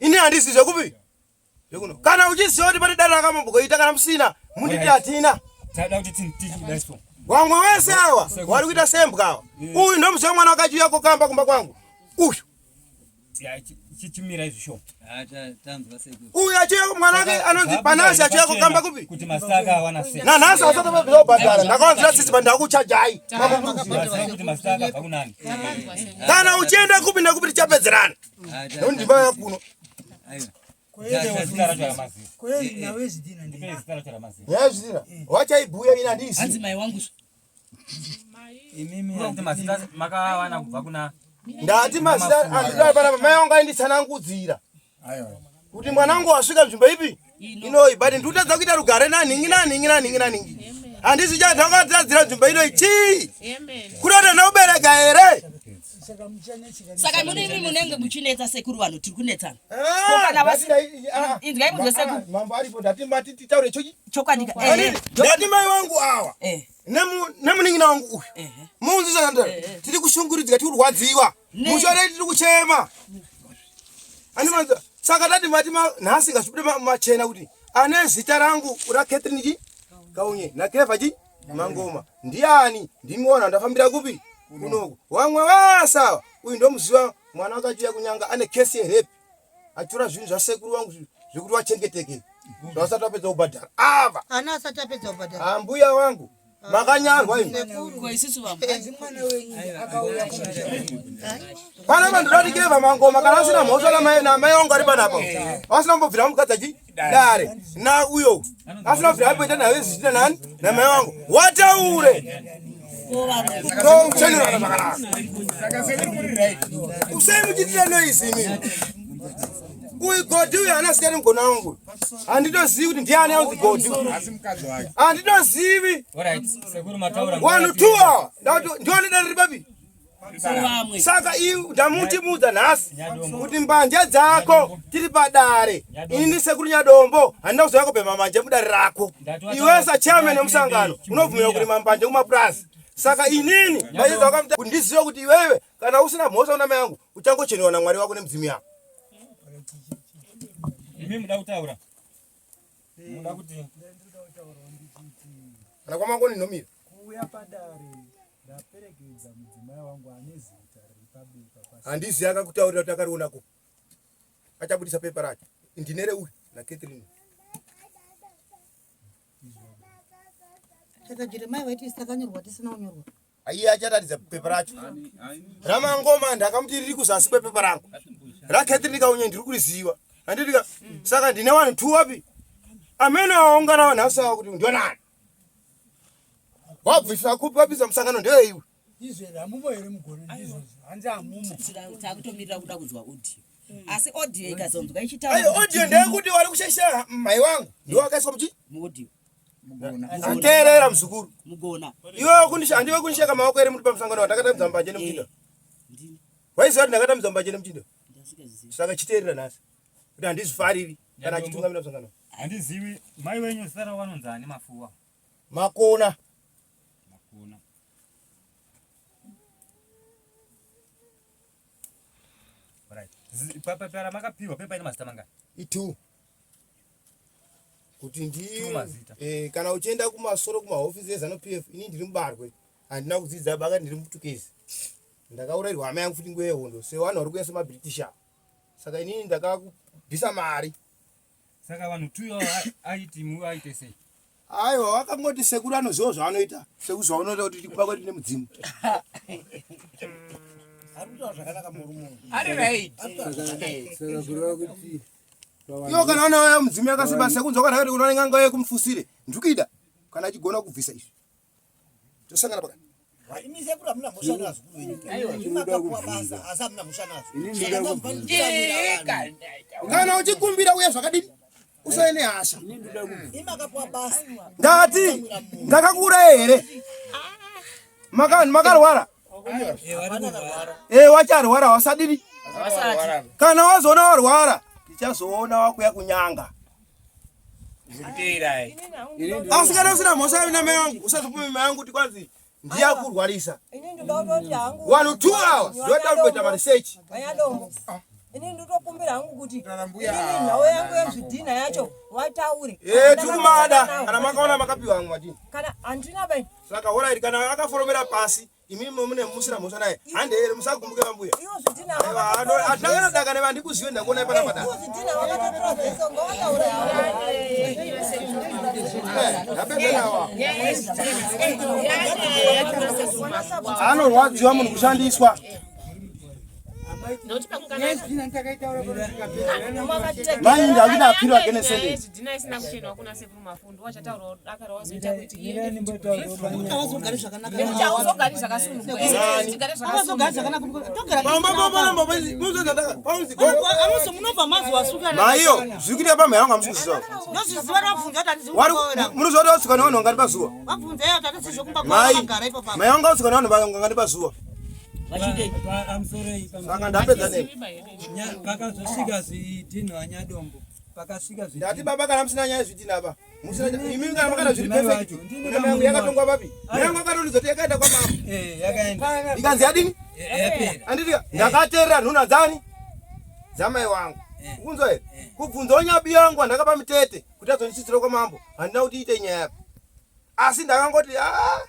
ini handisi zvekupi zvekuno kana uchiziva kuti pane dare rakambogoita kana musina munditi hatina wamwe wese awa wari kuita sembwa awa uyu ndomuziva mwana wakachiuya kokamba kumba kwangu uyu chichimira izvi sho uyu achiuya mwana wake anonzi panasi achiuya kokamba kupi kuti masaka awana sei nanhasi asati apedza kubhadhara ndakawanzira tsitsi pa ndakuchajai kuti masaka abva kunani kana uchienda kupi nekupi tichapedzerana nekuti ndimba yakuno nyaya yezvidhina wachaibhuya ini handiizivi hanzi mai wangu mazita makawana kubva kuna ndati mazita andidai panapa mai wangu ainditsanangudzira kuti mwana wangu wasvika nzvimbo ipi inoyi but ndikutadza kuita rugare nanhingi nanhingi nanhingi nanhingi handisi chandakatadzira nzvimbo inoyi chii kurota nokubereka here saka mune imi munenge muchinetsa sekuru vanhu tiri kunetsana ah, inzwai munzwe sekuru mambo aripo ndati mati titaure chochi chokwadi eh. ndati mai wangu awa eh. nemunin'ina wangu uyu munzi zvakandara eh, tiri kushungurudzika tiri kurwadziwa mushure tiri kuchema andimanza saka tati mati nhasi ngazvibude machena kuti ane zita rangu raCatherine chi Kaunye naClever chi Mangoma ndiani ndimiona ndafambira kupi kunoku wamwe wese awa uyu ndomuziva mwana wakachiuya kunyanga ane kesi yerepi achitora zvinhu zvasekuru vangu zvekuti wachengeteke zvavasati vapedza kubhadhara ava ana asati apedza kubhadhara ambuya wangu makanyarwa imi pana vanhu dati keva mangoma kana asina mhosva namai wangu ari panapa asina kumbobvira mukadzi achi dare na uyo asina kubvira apoita nayo zvichita nani namai wangu wataure tochenurana zvakanaka usai muchiitira noise imi uyu godi uyu haana zita remugona wangu handitozivi kuti ndiani anzi godi handitozivi wanhu two awa ndione dare riri papi saka iwe ndamutimudza nhasi kuti mbanje dzako tiri padare ini ndisekuru nyadombo handina kuzouya kubhema manje mudare rako iwe sachairman wemusangano unobvumira kurima mbanje kumapurazi saka inini mbanje dzako kuti ndizive kuti iwewe kana usina mhosva kuna mai angu uchangochenewa namwari wako nemidzimu yako imi muda kutaura muda kuti kana kwamangoni nomira kuuya padare ndaperekedza mudzimai wangu ane zita riri pabepa pasi handizivi akakutaurira kuti akariona kupi achabudisa pepa racho ndine reuyu nacatherine Saka Jeremiah waiti takanyorwa tisina kunyorwa. Iye acharatidza pepa racho ramangoma ndakamuti riri kuzasi kwepepa rangu raCatherine Kaunye ndiri kuriziva handitika saka ndine vanhu two wapi amene aungana vanhu asawa kuti ndionani wabvisa kupi wabvisa musangano ndeweiwe Izvo hamumo here mugore ndizvozvo hanzi hamumo. Takutomirira kuda kunzwa audio. Asi audio ikazonzwa ichitaura. Ayo audio ndeyekuti wari kushaishira mai wangu ndiwo wakaiswa muchi muaudio. Teerera muzukuru. Mugona. Iwewe kundisha handiwe kundisheka maoko here muri pamusangano wandakatambidza mbanje nemuchinda. Waiziva kuti ndakatambidza mbanje nemuchinda? Saka chiteerera nhasi. Kuti handizvifariri kana achitungamira musangano. Handizivi mai wenyu zita ravo vanonzi ani mafuwa. Makona. Makona. Right. Pepa ramakapiwa pepa ine mazita mangani? Itu. Kuti ndi mazita. Eh, kana uchienda kumasoro kumahofisi eZanu PF ini ndiri mubarwe. Handina kudzidza baka ndiri mutukezi. Ndakaurairwa hama yangu futi nguva yehondo sevanhu vari kuuya semaBritish ava. Saka inini ndakabvisa mari. Saka vanhu tuyo aiti muaite sei? Aiwa vakangoti sekuru anoziva zvaanoita sekuzvaonoita kuti tikupa kwedu nemudzimu. Ari right. Saka kureva kuti Iyo kana ona waya mudzimu yakasimba sekunzwa kana kuti unoona n'anga yekumufusire ndikuida kana achigona kubvisa izvi. Tosangana pakati. Imi sekuru hamuna mhosva nazvo kuru wenyu. Imi makapuwa basa asi hamuna mhosva nazvo. Kana uchikumbira uya zvakadini? Usave nehasha. Imi makapuwa basa. Ndati ndakakuuraya here? Makarwara? Eh, wacharwara wasadini? Kana wazoona warwara, tichazoona wakuya kunyanga. Asi kana usina mhosva namai vangu, usazopume mai vangu kuti kwanzi ndiye akurwarisa. Vanhu 2 hours ndoda kuita maresearch. Ini ndotokumbira hangu kuti ini nhau yangu yezvidhina yacho wataure. Eh, tikumada kana makaona makapiwa hangu madhina. Kana handina bai. Saka horairi kana akaforomera pasi imi mune musina mhosva naye hande here musagumbuke vambuya. Iwo zvidhina. Aiwa hatina kana daka neva ndikuzive ndakuona ipana padaka. Iwo zvidhina wakatotora zvese ngawataure. Ndapedza nawa. Anorwadziwa munhu kushandiswa. Mai ndakuda apiro again sending. Zvidhina isina kuchenwa kuna sekuru mafundu wachataura daka rawazoita kuti Awazogari zvakanaka. Nekuti hauzogari zvakasununguka. Tigare Amusi munobva mazuva asuka. Maiyo zviri kuita pamha yangu hamusi kuziva. Ndozviziva ndabvunza kuti handizi Wari kumboera. munoziva kuti wasuka nevanhu vangani pazuva? Vabvunza iye kuti handisi zvekumba Mai kwavakagara ipo papa. mai vangu vasuka nevanhu vangani pazuva? Saka ndapedza nei? Pakazosvika zvidhinha nyadombo pakasvika Ndati baba kana musina nyaya yezvidhina apa. Musina imi kana makana zviri perfect. Kuna mai yangu yakatongwa papi? Mai yangu akatondidza kuti yakaenda kwa mama. Eh, yakaenda. Ikanzi yadini? Yapera. Anditi ndakateerera nhuna dzani? Dzamai wangu. Kunzwa here? Kubvunzawo nyabi yangu andakapa mitete kuti azondisisira kwa mambo. Handina kuti iite nyaya yapo. Asi ndakangoti ah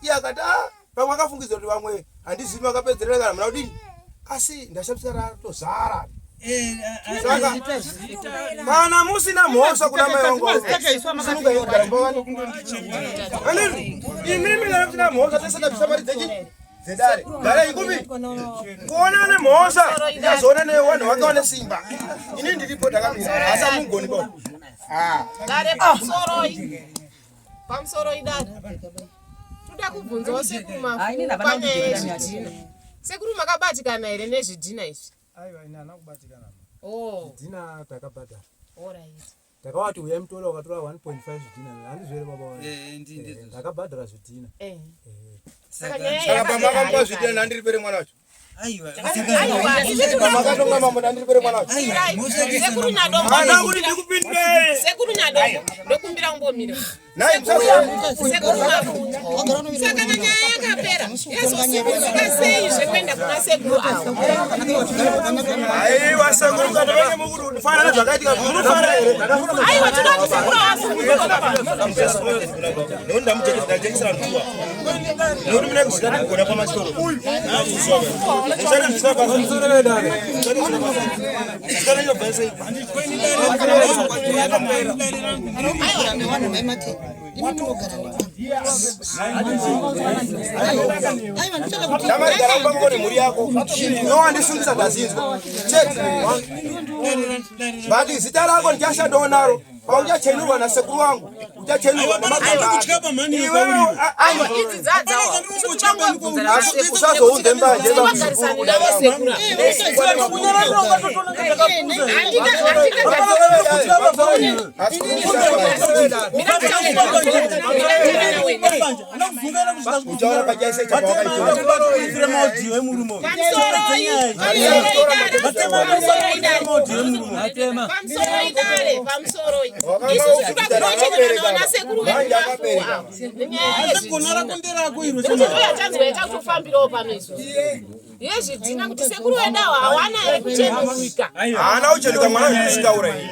iye akati ah pamwe akafungidzira kuti vamwe handizivi makapedzerera kana muna kudini. Asi ndashamisika ratozara. Saka kana musina mhosva kuna mai vangu imimi kana musina mhosva tese tabvisa mari dzechi dzedare dare ikupi kuona ane mhosva ndichazoona nevanhu vake vane simba ini ndiripo ndakamira asi amugoni ba Dare pamusoroi. Pamusoroi dare. Toda kubvunzawo sekuru Ah, inini mafundu hapana panyaya kundibvunza yezvidhina. Sekuru makabatikana here nezvidhina izvi? Aiwa, ini handina kubatikana. Oh. Zvidhina takabhadhara. Alright. Takavati uyai mutore wakatora 1.5 zvidhina. Handizvo here baba wangu? Eh, ndizvo. Eh, Ndakabhadhara zvidhina. Eh. Eh. Saka nyaya Saka yakapera pamakamupa hayo zvidhina kare. ndandiripere mwana wacho. Aiwa, isusu Pamakatonga mambo ndandiripere mwana wacho. Sekuru Nyadombo. Hana kuti ndikupindure. Sekuru Nyadombo, ndokumbira umbomire. Nhai, Sekuru Mafundu. Saka kana nyaya yakapera, yazosimudzika sei zvekuenda kuna sekuru avo? Aiwa sekuru mukati mukufanana nezvakaitika munofara here? Aiwa, toda kuti sekuru avasununguke. Nekuti ndamujekesera nduwa. Nekuti mune kuzita ndikugona pamachikoro. Ndamarigara pango nemhuri yako. Nowandisungisa ndazinzwa. Chete. But zita rako ndichashandawo naro. Pauchachenurwa nasekuru wangu. Uchachenurwa nemagamba. Iwewe Aiwa, idzi dzadzawa. Isusu tangobvunzana Asi nasekuru. usazounze mbanje Vagarisane navo sekuru ava. Uchaona pachaise Pamusoroi dare, pamusoroi. Isusu tikakutochekerana nasekuru vedu mafu ava. Nenyaya yezvidhina. Nekuti ndiyo yatanzwa yatakutofambirawo pano isusu. Yezvidhina kuti sekuru vedu ava hawana here kuchenuruka. Haana kuchenuka mwana zvinotaura iyi.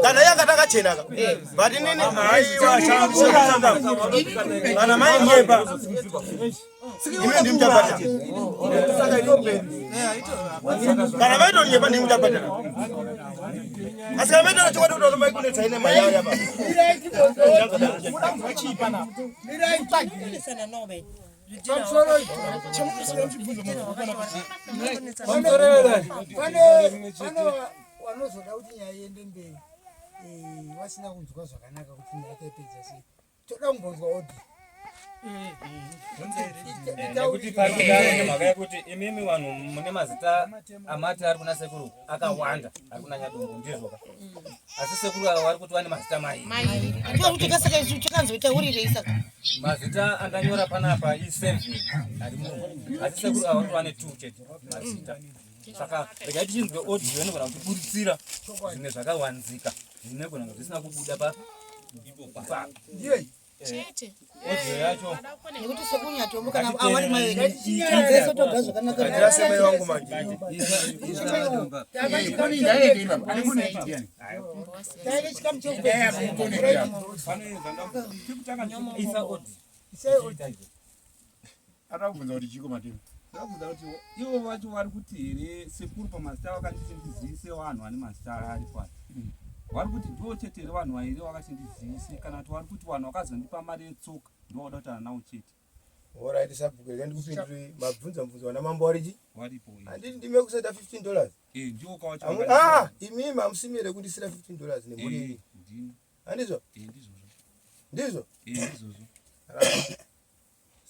Kana iye akati akachena ka. But inini aiwa kana mai nyepa. Imi ndimuchabata. kumberi. Kana vaitonyepa ndini ndabhadhara. Asi kana vaitaura chokwadi kuti vanomai kunetsa ine mari yavo yapa. Pane vanozoda kuti nyaya iende mberi eh, vasina kunzwa zvakanaka kuti nyaya taipedza sei. Toda kumbonzwa audio. Nekuti pari kudaro nemhaka yekuti imimi vanhu mune mazita amati ari kuna sekuru akawanda ari kuna Nyadombo ndizvo ka asi sekuru ava vari kuti vane mazita mairi. Kuti kasaka isu chakanzoitaurirei saka? Mazita andanyora panapa i7 ari muno asi sekuru ava vari kuti vane 2 chete mazita. Saka regai tichinzwe audio inogona kutiburitsira zvimwe zvakawanzika zvinogona kunge zvisina kubuda pa ipapo. Chete. Audio yacho Nekuti sekunyatombo kana awari mai vedu toga zvakanaka. Ndirase mai wangu manje. Taive chikamu chekupedzisira. Isa audio. Isai audio. Atakubvunza kuti chiko matema. Ndakubvunza kuti ivo vacho vari kuti here sekuru pamazita vakanditi ndizivise vanhu vane mazita ari pano. Vari kuti ndivo chete here vanhu vairi vakati ndizivise kana kuti vari kuti vanhu vakazondipa mari yetsoka ndivo vada kutaura navo chete. Alright sabhuku rega ndikupindure mabvunza mubvunzo wana mambo warichi. Waripo. Handiti ndime kuseta 15 dollars. Eh ndiwo kawacho. Ah imimi hamusimire kundisira 15 dollars nemhuri yenyu. Ndini. Handizvo? Eh ndizvozvo. Ndizvo? Eh ndizvozvo.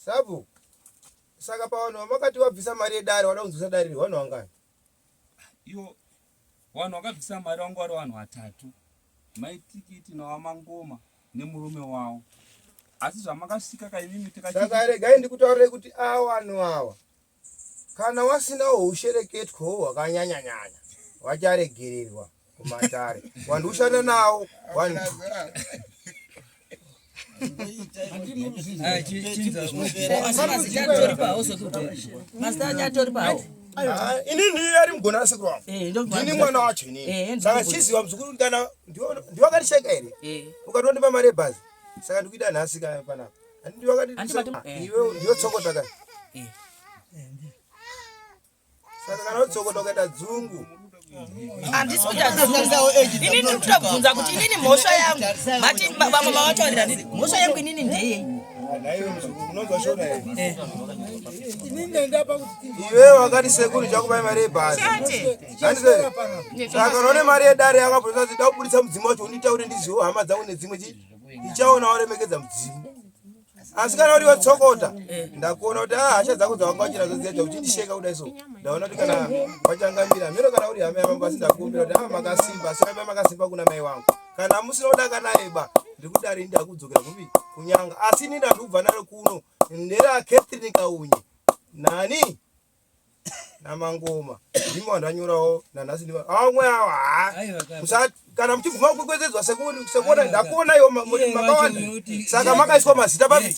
Sabhuku. Saka pavanhu vamakati vabvisa mari yedare vada kunzwisa dare iri vanhu vangani? Iwo vanhu vakabvisa mari vanga vari vanhu vatatu. Mai Tikiti naVaMangoma nemurume wavo. Asi zvamakasvika ka imimi tikati Saka regai ndikutaurire kuti awa vanhu awa kana wasinawo hushereketwawo hwakanyanya-nyanya vacharegererwa kumatare. Wandiushanda nawo vanhu Ini ndini ari mugona rasekuru wangu. Ndini mwana wacho inini. Saka chiziva muzukuru kana ndiwe wakandisheka here? Ukatondipa mari yebhazi. Saka ndikuida nhasi ka panapa. Ndiwe wakati iwe ndiwe tsokota ka. Saka kana utsokota ukaita dzungu. Handisi kuita dzungu. Inini ndiri kutobvunza kuti inini mhosva yangu. Mati vamwe mavataurira ndiri. Mhosva yangu inini ndeyei? Nhaiwe muzukuru unonzwa shona here? Inini ndapa kuti Iwe wakati sekuru chakupai mari yebhazi. Chete. Saka unoone mari yedare yakabvunza kuti da kubudisa mudzimu wacho unditaure ndizivo hama dzangu nedzimwe chi ichaona waremekedza mudzimu. Asi kana uri watsokota ndakuona kuti ah hasha dzako dzawanga uchinadzo dziya dzauchindisheka kudai so ndaona kuti kana wachangamira miro kana uri hama yamambo asi ndakumbira kuti ah makasimba asi rambai makasimba kuna mai wangu kana musina kudaka naye ba ndiri kudari ini ndakudzokera kupi kunyanga asi ini ndandikubva naro kuno ndera Catherine Kaunye nani namangoma ndimo wandanyorawo nanhasi ndimo amwe awa haa musa kana muchibvuma kukwekwedzedzwa sekuona ndakuona iwo muri makawanda saka makaiswa mazita papi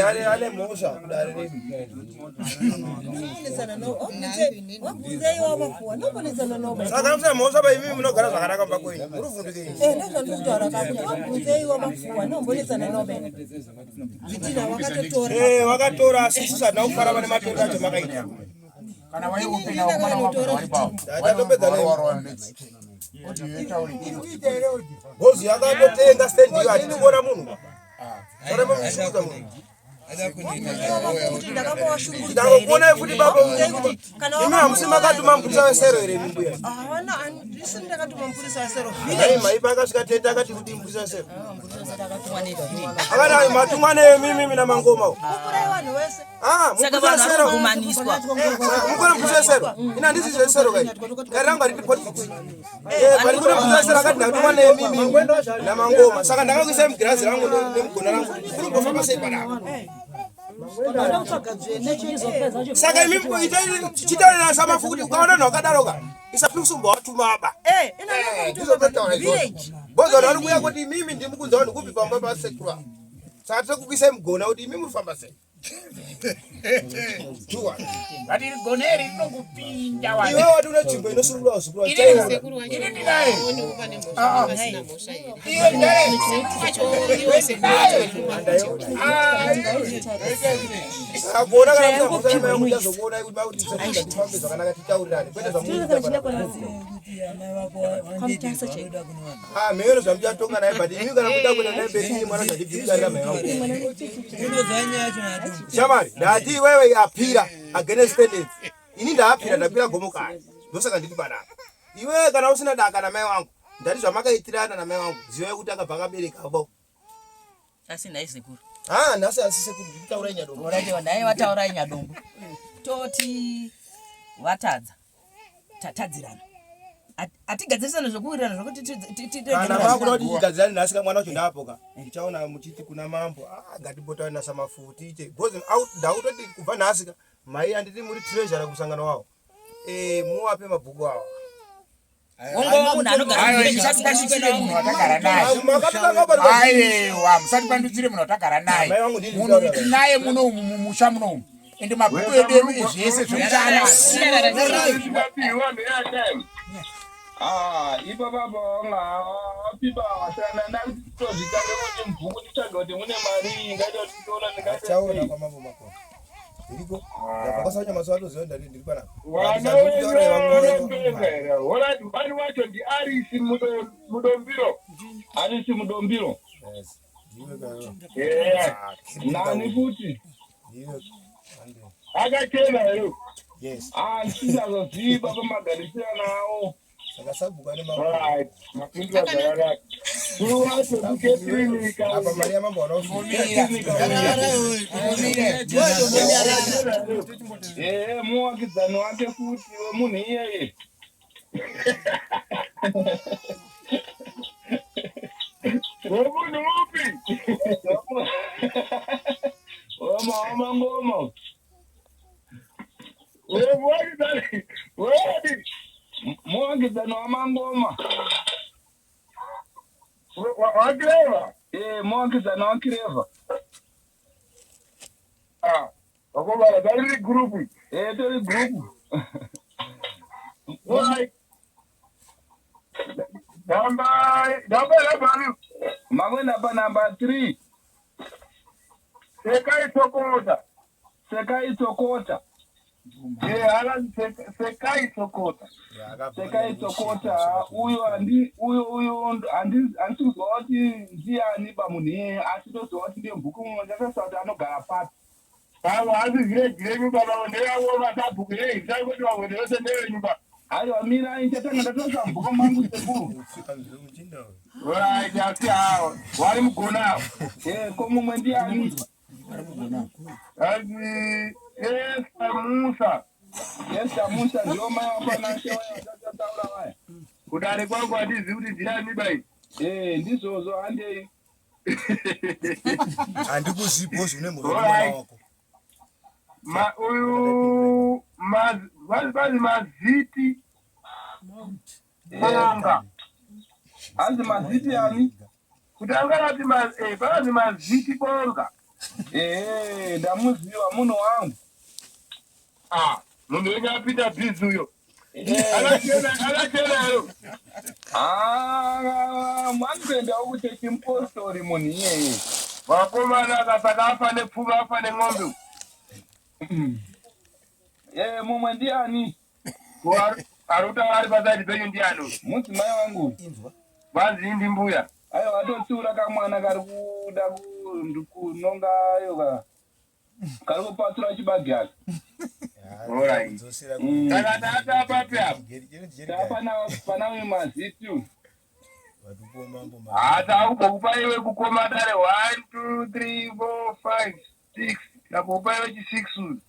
ane ane mhosva kudare redu. Saka musina mhosva pa imi munogara zvakanaka mumba kwenyu muri kuvhundukei? Eh, vakatora asi isusu hatina kufara pane matorero acho makaita. Kana waiopena wakomana wabva wari pawo. Tatopedza nemi. Warwa next. Audio yotaurika. Bhozi yakatotenga stand iyo hatidi kuona munhu. Saka muchishungurudza munhu. Ndakukuonai futi baba. Imi hamusi makatuma mupurisa wesero here imi mbuya? Hai maipa akasvika tete akati kuti mupurisa wesero. Akati ayo matumwa nemi mimi namangoma. Ah, Saka mupurisa vanhu vari wesero. kugumaniswa. Mukona mupurisa wesero. Ina handisi zvesero kai. Gari rangu haridi politics. Eh, pari kune mupurisa wesero akati ndatumwa nemi mimi namangoma. Saka ndakakuisai mugirazi rangu nemugona rangu. Kuri kumbofamba sei panapa? Saka imi chitaurira samafu kuti ukaona vanhu vakadaro ka isafusumba watuma ba. Ndizvo izvozvo. Bozo vari kuuya kuti imimi ndimi kunza vanhu kupi pamba pasekuru ava. Saka tiri kukuisai mugona kuti imi muri kufamba sei. But iri gona iri rinongopinda wani. Iwe wati une tsvimbo inosurura vazukuru Ini vacho. ini ndinaye. Ah, ah. Iwe ndinaye. Ah, Akuona kana kuti muchazokuonai kuti makuti tifambe zvakanaka titaurirane kwete zvamunoita Ah, mheno zvamuchatonga naye but imi kana muda kuenda naye mberi ini mwana zvandibvisa mai vangu. Shamari, ndati iwewe apira against standards. Ini ndaapira ndakwira gomo kare. Ndosaka ndiri panapa. Iwewe kana usina daka namai wangu, ndati zvamakaitirana namai wangu, zivai kuti akabva akabereka vo. Asi nhai sekuru. Ah, nhasi asi sekuru nditaurai nyadombo. Oraiwa nhai wataurai nyadombo. Toti watadza. Tatadzirana. Atigadzirisane zvekuwirirana zvekuti kana makuda kuti tigadzirane nhasi ka mwana wacho ndaapoka ndichaona muchiti kuna mambo ah ngatimbotaura nasamafuti tiite because ndautoti kubva nhasi ka mai anditi muri treasurer kumusangano wawo eh muwape mabhuku awa musatipandutsire munhu watagara naye aiwa musatipandutsire munhu watagara naye munhu tinaye muno umu mumusha muno umu ende mabhuku edu edu ezvese zvekuti Ah, ipapa pawanga wapipa wasana ndakutozvitanga kuti mubhuku nditsvage kuti mune mari ingaita kuti tiona ndingachaona kwamambo makona Iriko. Ndabva kwasaunya mazuva atoziva ndati ndiri panapa. Alright, mani wacho ndi Arisi Mudombiro. Arisi Mudombiro. Yes. Ndiwe kayo. Yeah. Nani futi? Ndiwe. Akachena here? Yes. Ah, ndisingazozivi baba magarisira nawo. Saka sabhuku ane Alright, mapindura zvakanaka. Kuru wacho ndikekirinika. Apa mari yamambo wanaofumira. Eh, muwakidzani wake futi wemunhu iyeye. Wemunhu upi? Wema wamangoma. Muwakidzani wamangoma. Wakireva? Eh, muwakidzani wakireva. Ah, vakomana tariri group. Eh, tori group. Alright. Namba namba namba Mamwe namba namba 3. Sekai Sokota. Sekai Sokota. Sekai Sokota. Sekai Sokota uyo handi uyo uyo handi handisi kuziva kuti ndiani bamunhu iyeye asi toziva kuti ndiye mubhuku mumwe ndakasava kuti anogara papi. Avo hasi village renyu baba ndeyavo masabhuku yei zai kuti vamwe vese ndevenyu ba. Aiwa mirai ndichatanga ndatosa mubhuku mangu sekuru. Right asi hawo wari mugona awo. Eh ko mumwe ndiani? Hanzi Esther Musa. Esther Musa ndiwo mai wapanashe waya watataura waya. Kudare kwangu handizivi kuti ndiani bai. Eh ndizvozvo handei. Handikuzivi boss une mhuri mwana wako. Ma uyu maz vazi maziti. Bonga. Hanzi maziti ani? Kuti angarati eh, pakanzi maziti bonga. Eh, ndamuziva munhu wangu. Ah, munhu wenyu apinda busy uyo. Akachena, akachena yo. Ah, mwanikuendawo kuchechi mupostori munhu iyeye. Vakomana akasaka afa nepfuva afa nen'ombe. Eh, mumwe ndiani? Ari kutaura ari pasaidi penyu ndiani uyu? Mudzimai wangu. Inzwa. Vanzi ndi mbuya. Aiwa atotsiura kamwana kari kuda kunonga ayo ka kari kupatsura chibage aka. Alright. Saka tata papi apa? Tapa pana uyu maziti uyu. Haa takubokupa iwe kukoma dare 1 2 3 4 5 6 takupa iwe chi 6 uyu.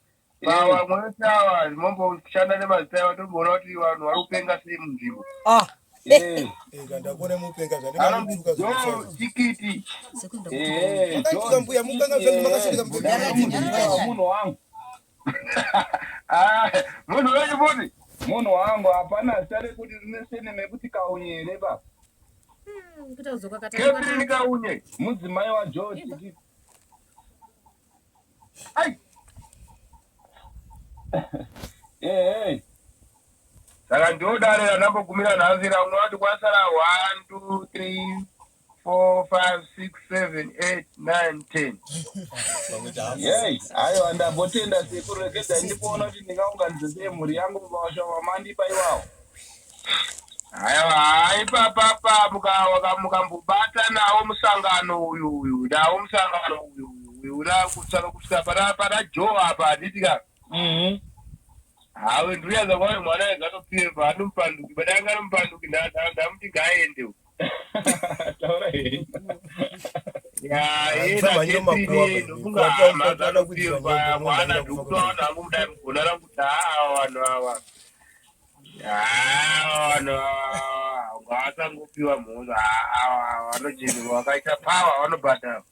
Vamwe vese ava momboshanda nemazita ava tomboona kuti vanhu vari kupenga sei munzvimbo. Ah. Eh, ndakuona mupenga zvandingamutuka tikiti. Eh, makaituka mbuya mukanga zvangu makasvika mupenga. Munhu wangu. Ah, munhu wenyu futi. Munhu wangu hapana zita rekuti rine surname yekuti Kaunye here baba? Catherine Kaunye, mudzimai waGeorge Tikiti. Ai. Eh, Saka ndodare randambogumira nhasi ramwe vati kwasara 1 2 3 4 5 6 7 8 9 10. Yei, aiwa ndambotenda sekuru regedza ndikuona kuti ndingaunganidze sei mhuri yangu mashoma amandipa iwawo. Aiwa, hai papapa mukambobata nawo musangano uyu uyu nawo musangano uyu uyu uyu una kusvika kusvika pana pana Joe apa handiti ka. Hawe ndiriyaza kwayo mwana ega atopfeva anomupanduki but anga anomupanduki ndamuti ngaaende uyu. Taura henyu. Ya, iye Musamhanyire mumakuva naKetine apa. ndofunga Kuva hama toda kuitira dzanopfeva nyembe, mwana munomhanyira kufa ndikutoona kudai. hangu kudai mugona rangu kuti haa vanhu ava. Haa vanhu ava ngavasangopiwa mhosva haa vanochenurwa vakaita power vanobhadhara.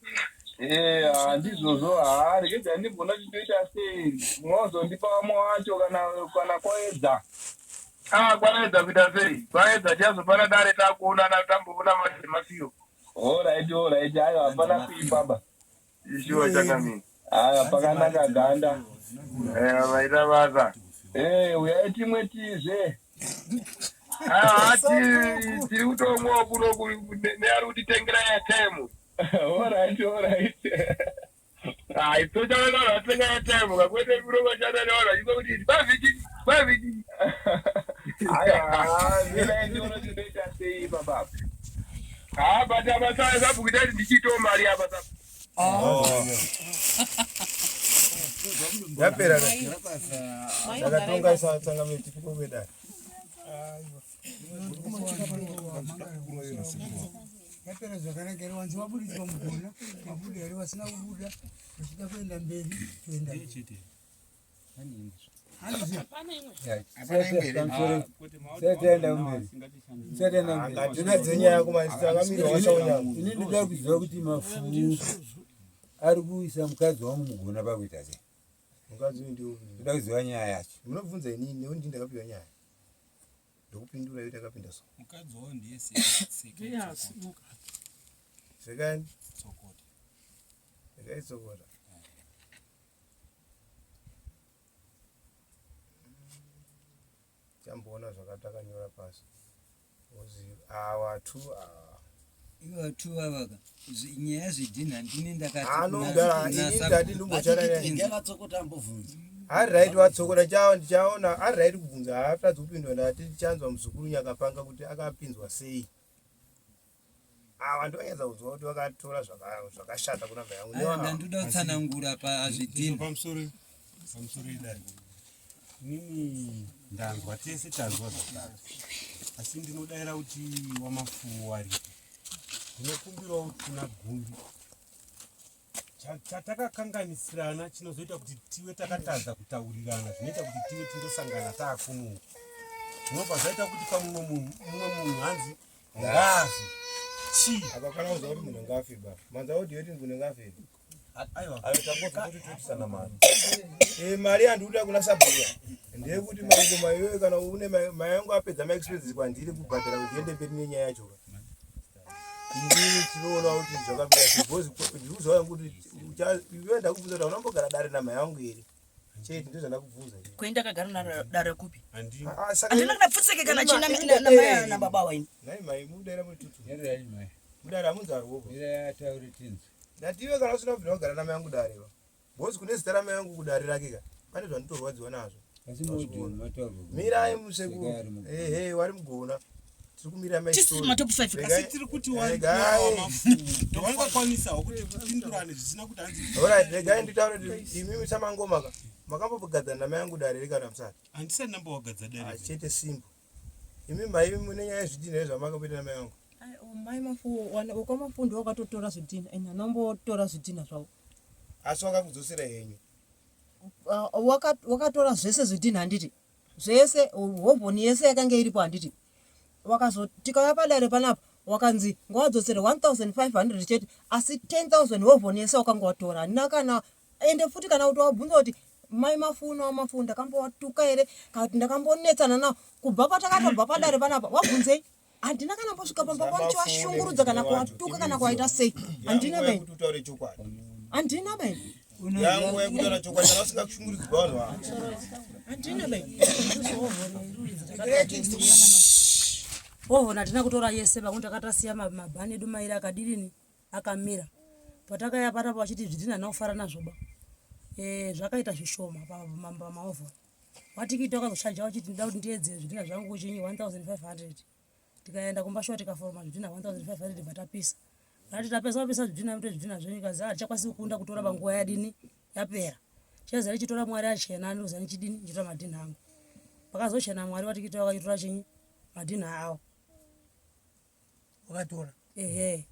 Eh, ah, ndizvozvo haa regedza ndimboona kuti ndoita sei munozondipa vamwe wacho kana kana kwaedza. Ah, kwaraedza kuita sei? Kwaedza tichazopana dare takuonana tamboona masiyo. Alright, alright, aiwa hapana kuipa ba. Ishuwa changamire. Aya pakanaka ganda. Eh, vaita basa. Eh, uyai timwe tizve. Ah, tiri kutomwawo kuno neari kutitengera airtime. Alright, alright. Ah, isu chaona vanhu vatenga airtime kakwete kuno kwashanda nevanhu vachizwa kuti kwavhiki kwavhiki. Aiwa, mirai ndione kuti ndoita sei baba. Ah, but apa sabhuku tati ndichiitawo mari apa sabhuku. Yapera ka. Saka tonga isatsangamira tipiko kwedare. Yapera zvakanaka here wanzi waburitswa mugona wabuda here wasina kubuda uchida kuenda mberi toenda mberi. Ini ndoda kuziva kuti Mafumu ari kuisa mukadzi wangu mugona pakuita sei. Mukadzi uyu ndiwo. Ndoda kuziva nyaya yacho. Munobvunza inini nekuti ndini ndakapiwa nyaya. Ndokupindura iyo takapinda so. Mukadzi wawo ndiye Sekani. Tsokota. Sekai tsokota. Chamboona zvakatakanyora pasi. Ozi awa two awa. Ivo two avaka nyaya zvedhinha ndini ndakati Anogara ini ndati ndimbochana naye. Ndakatsokota ambobvunza. Ari right watsokota chawo ndichaona ari right kubvunza haatadzi kupindwa ndati ndichanzwa muzukuru nyakapanga kuti akapinzwa sei. Awa ndonyatsa kunzwa kuti vakatora zvakashata kuna mai yangu. Aiwa, ndandoda kutsanangura pazvidhinha. Pamusoro pamusoro idare. Inini ndanzwa tese tanzwa zvakare. Asi ndinodaira kuti waMafumu waripo. Ndinokumbirawo kuti kuna Gumbi. Chatakakanganisirana chinozoita kuti tive takatadza kutaurirana zvinoita kuti tive tindosangana taakuno. Zvinobva zvaita kuti pamumwe munhu mumwe munhu hanzi ngaafe. Chii? Apa kana kuziva kuti munhu ngafe ba. Manza audio yoti munhu ngafe. Aiwa. Ayo tangonzwa kuti toitisana mari. Eh mari yandikuda kuna sabhuku ndeyekuti mangoma iyoyo kana une mai yangu apedza ma expenses kwandiri kubhadhara kuti ndiende mberi nenyaya yacho. Inini tinoona kuti zvakamira sei because ndikuziva kuti iwe ndakubvunza kuti hauna dare namai yangu here. Chete ndizvo zvandakubvunza. Kweni ndakagara dare kupi? Ah, saka Handina kana pfutseke kana Ima- china imi namai ndadera here? nababa waini. Nhai mai mudare muri tutu. Mudare hamunzarwo. Ataure tinzwe. Ndati iwe kana usina kubvira kugara namai yangu dare ba. Because kune zita ramai yangu kudare rake ka. Pane zvanditorwadziwa nazvo. Asi muaudio mataurwa. Mirai musekuru. Ehe, wari mugona. Tiri kumira mai. Tisi matop five. Asi tiri kuti wari wamafumu wangakwanisawo kuti tipindurane zvisina kuti hanzi Alright, regai nditaure kuti imimi samangoma ka. Makambogadzana namai yangu dare here kana musati? Handisati ndambowagadza dare. Ah, chete simple. Imi mai mune nyaya yezvidhinha zvamakapeta namai yangu. Mai Mafu wekwaMafu ndiwo wakatotora zvidhinha ende anombotora zvidhinha zvavo. Asi wakakudzosera henyu. Wakatora zvese zvidhinha handiti zvese hovhoni yese yakanga iripo handiti wakazo tikauya padare panapa wakanzi ngawadzosere 1500 chete asi 10000 hovhoni yese wakanga watora handina kana ende futi kana kuti wabvunza kuti mai Mafu nawaMafu ndakambowatuka here kana kuti ndakambonetsana navo kubva patakatobva padare panapa wabvunzei handina kana mbosvika pamba pavo ndichiwashungurudza kana kuwatuka kana kuwaita sei handina Yanguva baini yekuti utaure chokwadi. handina baini Yanguva yekutaura chokwadi kana usingakushungurudzwa vanhu ava. handina baini. Ovhoni hatina kutora yese pakuti takatasiya mabhani edu mairi akadirini akamira. Patakaya panapa vachiti zvidhina handina kufara nazvo ba. Eh, zvakaita zvishoma pamaovhoni. Watikiti wakazochaja wachiti ndida kuti ndiedze zvidhina zvangu kuchinyi 1500. Tikaenda kumba shuwa tikaforoma zvidhina 1500 bva tapisa. Vati tapesa vapisa zvidhina mute zvidhina zvenyu kazi hatichakwanisi kukunda kutora panguva yadini yapera. Chaiza richitora Mwari achena anoza nichidini ndichitora madhinha angu. Pakazochena Mwari watikiti wakachitora chinyi madhinha awo. Wakatora. Ehe.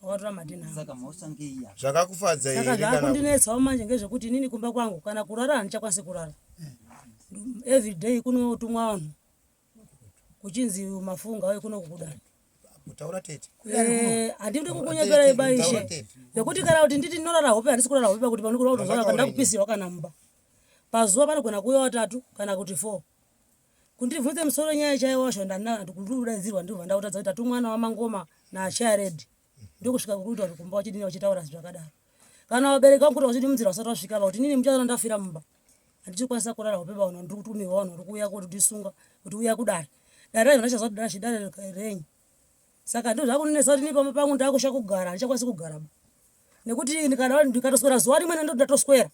Wakatora madhinha angu. Saka mausangei apa. Zvakakufadza here Saka kana zvakundinetsawo manje ngezvekuti inini kumba kwangu kana kurara handichakwanisi kurara. Every day kunotumwa vanhu kuchinzi mafunga auye kuno kukudai. Taura tete. Eh, handidi kukunyeperai baishe nekuti kana kuti nditi ndinorara hope handisi kurara hope pakuti panokura kuti zuva kana kupisirwa kana mumba pazuva panogona kuuya watatu kana kuti four kundibvunze musoro nyaya chaiwo wacho ndandikudaidzirwa ndibva ndakutadza kuti tatumwana wamangoma nachared ndokusvika kukuita kuti kumba wachidini wachitaura zvakadaro kana vabereki vangu kuti vachidimudzira vasati vasvika vakuti nini muchaona ndafira mumba handichikwanisa kurara hope vanhu ndiri kutumirwa vanhu vari kuuya kutisunga kuti uya kudare dare racho ndachaziva kuti dare dare renyu saka ndo zvakunetsa kuti ini pamba pangu ndakusha kugara handichakwanisi kugara ba nekuti ndikada ndikatoswera zuva rimwe nando ndatoswera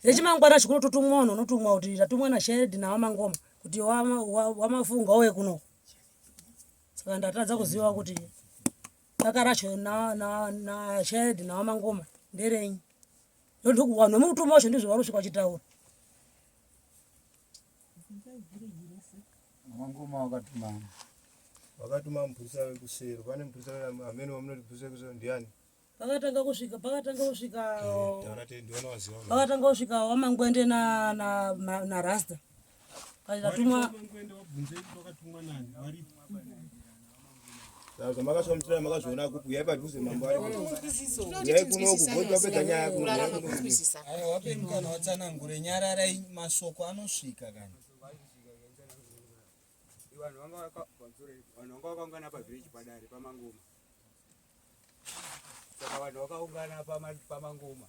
rechimangwana chikunototumwa vanhu unotumwa kuti ndatumwa nasheredi nawamangoma kuti wamafunga uye kuno saka ndatadza kuziva kuti daka racho nasheredi nawamangoma nderenyu vanhu vemukutuma wacho ndizvo vari kusvika vachitaura Mangoma wakatuma wakatuma mupurisa wekusero pane mupurisa amene wamunoti mupurisa wekusero ndiani pakatanga kusvika pakatanga kusvika eh, taura tete ndiona waziva pakatanga kusvika wamangwende na na na rasta kaitatumwa Saka zvamakasvika muchitara makazviona kupi uyai padhuze mambo ari uyai kunoku voti vapedza nyaya kuno uyai kunoku. Aiwa wape mukana watsanangure nyararai masoko anosvika kani. Vanhu vanga vakaungana pavillage padare pamangoma saka vanhu vakaungana pamangoma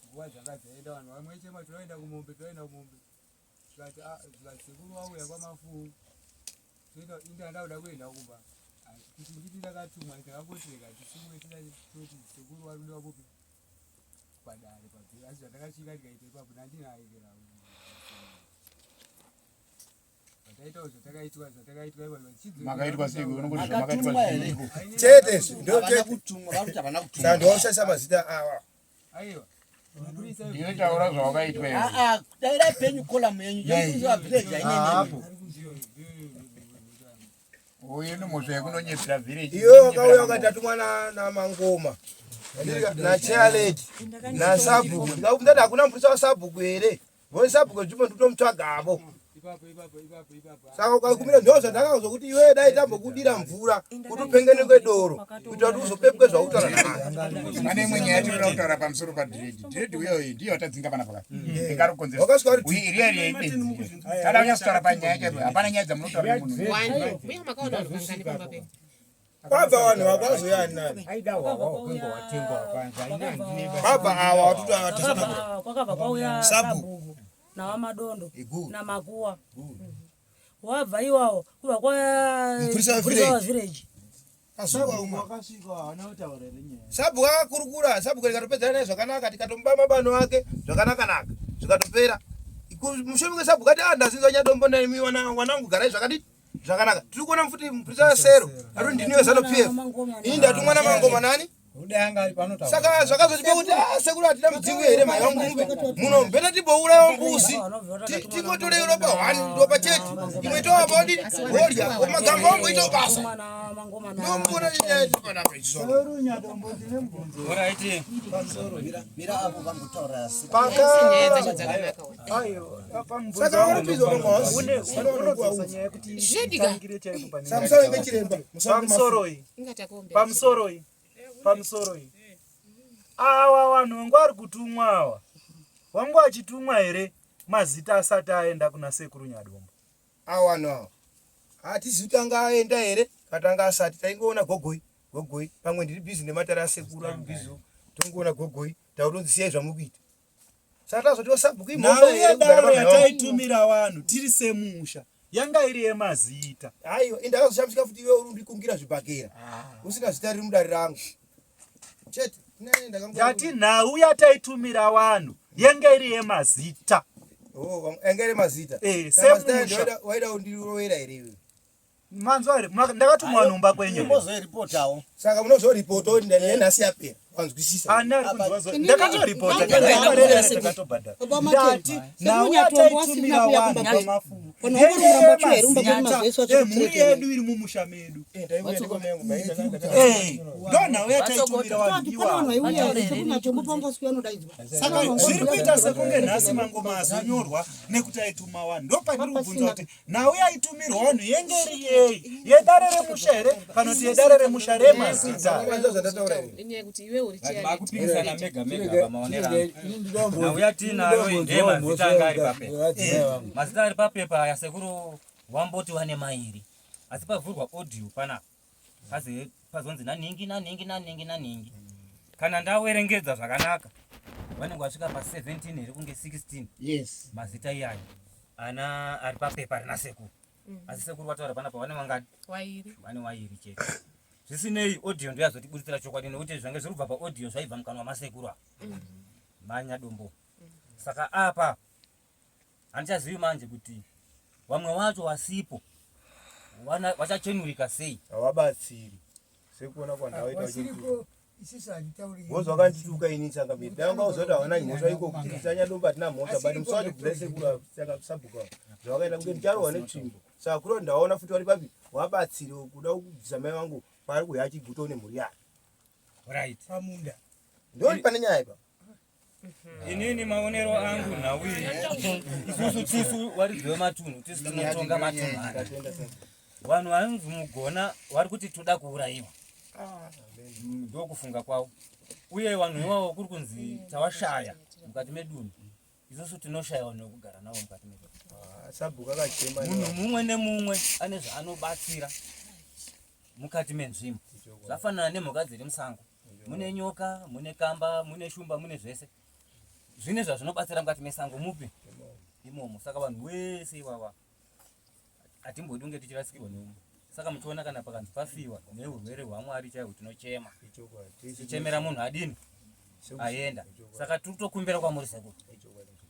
nguva dzanga dzaenda vanhu vamwe chema tinoenda kumombe tinoenda kumombe zvikati ah, zvikati sekuru vauya kwamafuwu toenda ini handa kuda kuenda kumba Ah, kuti nditi ndakatumwa ndakangoseka tisimwe toti sekuru vari kudiwa kupi padare pabvi asi zvandakasvika ndikaita ipapo ndandinaekera zvataitawo zvatakaitwa zvatakaitwa ipapo Makaitwa sei? Unongoti zvamakaitwa zviiko? Chete izvi ndo Havana chete. kutumwa, vari kuti havana kutumwa. Saka ndowashandisa mazita awa. aiwa Iwe taura zvawakaitwa iwe. Ah, ah, dairai penyu column yenyu yekuziva village hainenemi. Uyu ni mhosva yekunonyepera village. Iwe wakauya wakati atumwa namangoma nachairlady nasabhuku ndikakubvunza kuti hakuna mupurisa wasabhuku here Voi sabhuku wenzvimbo ndikutomutsvagavo. Saka ukakumira ndo zvandakazokuti iwe dai tambokudira mvura kuti upengenekwe doro kuitira kuti uzopepwe zvautaura nhasi. Pane imwe nyaya yatinoda kutaura pamusoro padhiredhi. Dhiredhi uya uyu ndiye watadzinga pana pakati. Ndingarukonzeresa. Wakasvika uri Uyu iriya iriya ibenzi. Tada kunyatsotaura panyaya chaipo. Hapana nyaya dzamunotaura nemunhu. Kwabva vanhu vakwazoya ani nani? Kwabva awa watuta kwakabva kwauya Sabhuku. sabhuku nawamadondo namakuwa wabva iwawo kubva kwauya Mupurisa mupurisa wevillage. wavillage Wakasvika haana kutaura here nyaya? Sabhuku akakurukura, sabhuku rikatopedzana naye zvakanaka, tikatomuba mabano ake zvakanaka-naka, zvikatopera. Mushure meke sabhuku ati ah ndazinzwa nyadombo nemi wanangu garai zvakadii zvakanaka. Tiri kuona futi mupurisa sero ari ndini weZanu PF. Ini ndatumwa namangoma nani? Saka zvakazotipa kuti ah sekuru hatina mudzimu here mhai vangu mupe muno mbeta tibouraya mbuzi tingotore ropa one ropa chete imwe tovapa odini wodya magamba wangu ito basa ndomboona nyaya yedu panapa ichizo Saka waripizwa unodzosa nyaya yekuti Zvedika. itangire chaipo pane Saka musave vechiremba, musave pamusoroi Ingatakuombera. pamusoroi pamusoroi awa vanhu vangu vari kutumwa awa wangu achitumwa here mazita asati aenda kuna sekuru nyadombo awa vanhu awa hatizivi kuti anga aenda here kana anga asati taingoona gogoi gogoi pamwe ndiri bhizi nematare asekuru ari bhizi tongoona gogoi tautonzi siyai zvamuri kuita saka tazotiwo sabhuku imhosva Nhau here kugara yedaro pamhene wangu yataitumira vanhu tiri semusha Yanga iri yemazita. Aiwa, indakazoshamisika futi iwe uri kundikungira zvibhakera. Usina zita riri mudare rangu. Chete. Ndati nhau yataitumira vanhu yenge iri yemazita. Oh, yanga iri mazita. Eh, Saka mazita semusha. waida kundirovera here iwe? Manzwa here? Ndakatumwa nhomba kwenyu. Munozoiripotawo. Saka munozoripota kuti ndani nhasi yapera. Wanzwisisa. Ani ari kunzwa zo- Ndakatoripota takatobhadhara. Ndati nhau yataitumira vanhu pamafumu. Yemazita emhuri yedu iri mumusha medu. Eh, ndo nhau yataitumira vanhu iwavo. Saka zviri kuita sekunge nhasi mangoma azonyorwa nekuti aituma vanhu. Ndopandiri kubvunza kuti nhau yaitumirwa vanhu yenge iri yei? Yedare remusha here kana kuti yedare remusha remazita? Makupikisana mega mega pamaonero angu. Nhau yatinayo iyi ndeye mazita anga ari papepa. Mazita ari papepa aya sekuru wamboti wane mairi. Asi pavhurwa audio panapa. Paze pazonzi naningi naningi naningi naningi. Kana ndawerengedza zvakanaka vanenge vasvika pa 17 here kunge 16. Yes. Mazita iyayo ana ari papepa rina sekuru. Asi sekuru vataura panapa vane vangani? Wairi. Vane wairi chete. Zvisinei audio ndiyo yazotibuditsira chokwadi nekuti zvange zviri kubva paaudio zvaibva mukanwa masekuru apa. Manyadombo. Saka apa handichazivi manje kuti vamwe vacho vasipo vachachenurika sei. Havabatsiri. Sekuona kwandawaita Wasiripo isusu hatitauri. Wozi wakandituka ini changamire. Dai wanga uzoti hawana mhosva iko kuti sanyadomba hatina mhosva but musi wacho kubvira sekuru saka sabhuka zvawakaita kunge ndicharohwa netsvimbo. Saka kuri kuti ndaona futi vari papi wabatsiri kuda kubvisa mai vangu paari kuuya achiguta nemhuri yake. Right. Pamunda. Ndoti pane nyaya ipa. Inini maonero angu nhau iyi isusu tisu varidzi vematunhu tisu tinotonga matunhu aya. Vanhu vanonzi mugona vari kuti toda kuurayiwa. Ndokufunga kwavo. Uye vanhu ivavo kuri kunzi tawashaya mukati medunhu. Isusu tinoshaya vanhu vekugara navo mukati medunhu. Sabhuku akachema. Munhu mumwe nemumwe ane zvaanobatsira mukati menzvimbo. Zvafanana nemhuka dziri musango. Mune nyoka, mune kamba, mune shumba, mune zvese. Zvine zvazvinobatsira mukati mesango mupi imomo. Saka vanhu wese ivava hatimbodi kunge tichirasikirwa neumwe. Saka muchiona kana pakanzi pafiwa neurwere hwaMwari chaihwo tinochema. Tichemera munhu adini aenda. Saka tiri kutokumbira kwamuri sekuru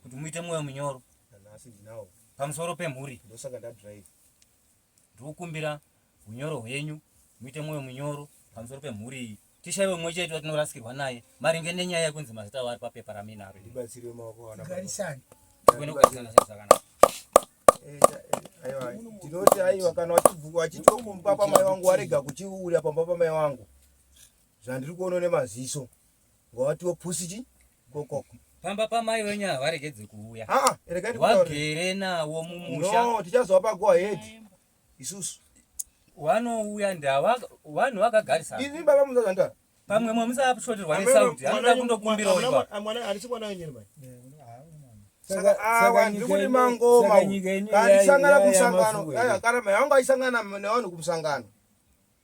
kuti muite mwoyo munyoro Nhasi ndinawo. pamusoro pemhuri. Ndosaka ndadrive. Ndiri kukumbira unyoro hwenyu muite mwoyo munyoro pamusoro pemhuri iyi tishaiwe mumwe chete watinorasikirwa naye maringe nenyaya yekunzi mazita avo ari papepa raminaro. Ndibatsire maoko ana. Garisani. Tikuende kugarisana zvakanaka. Aiwa, tinoti aiwa kana wachitiwo kumba pamai vangu warega kuchiuya pamba pamai vangu zvandiri kuona nemaziso ngawatiwo pusi chi kokoko Pamba pamai wenyu havaregedze kuuya. Ah, regai ndikutaurire. Wagere nawo mumusha. No, tichazovapa go ahead isusu. Vanouya ndava vanhu vakagarisana. Ini baba muzazvandara. Pamwe mwe musashoterwa nesauti anoda kundokumbirawo ipapo. Mwana handisi mwana wenyu mai. Saka- Saka awa saka ndiri nyika kuti ino- mangoma saka uyu. nyika ino Kana ya- ndisangana ya- kumusangano, yamafuwe. aya, kana mai vangu aisangana nevanhu kumusangano.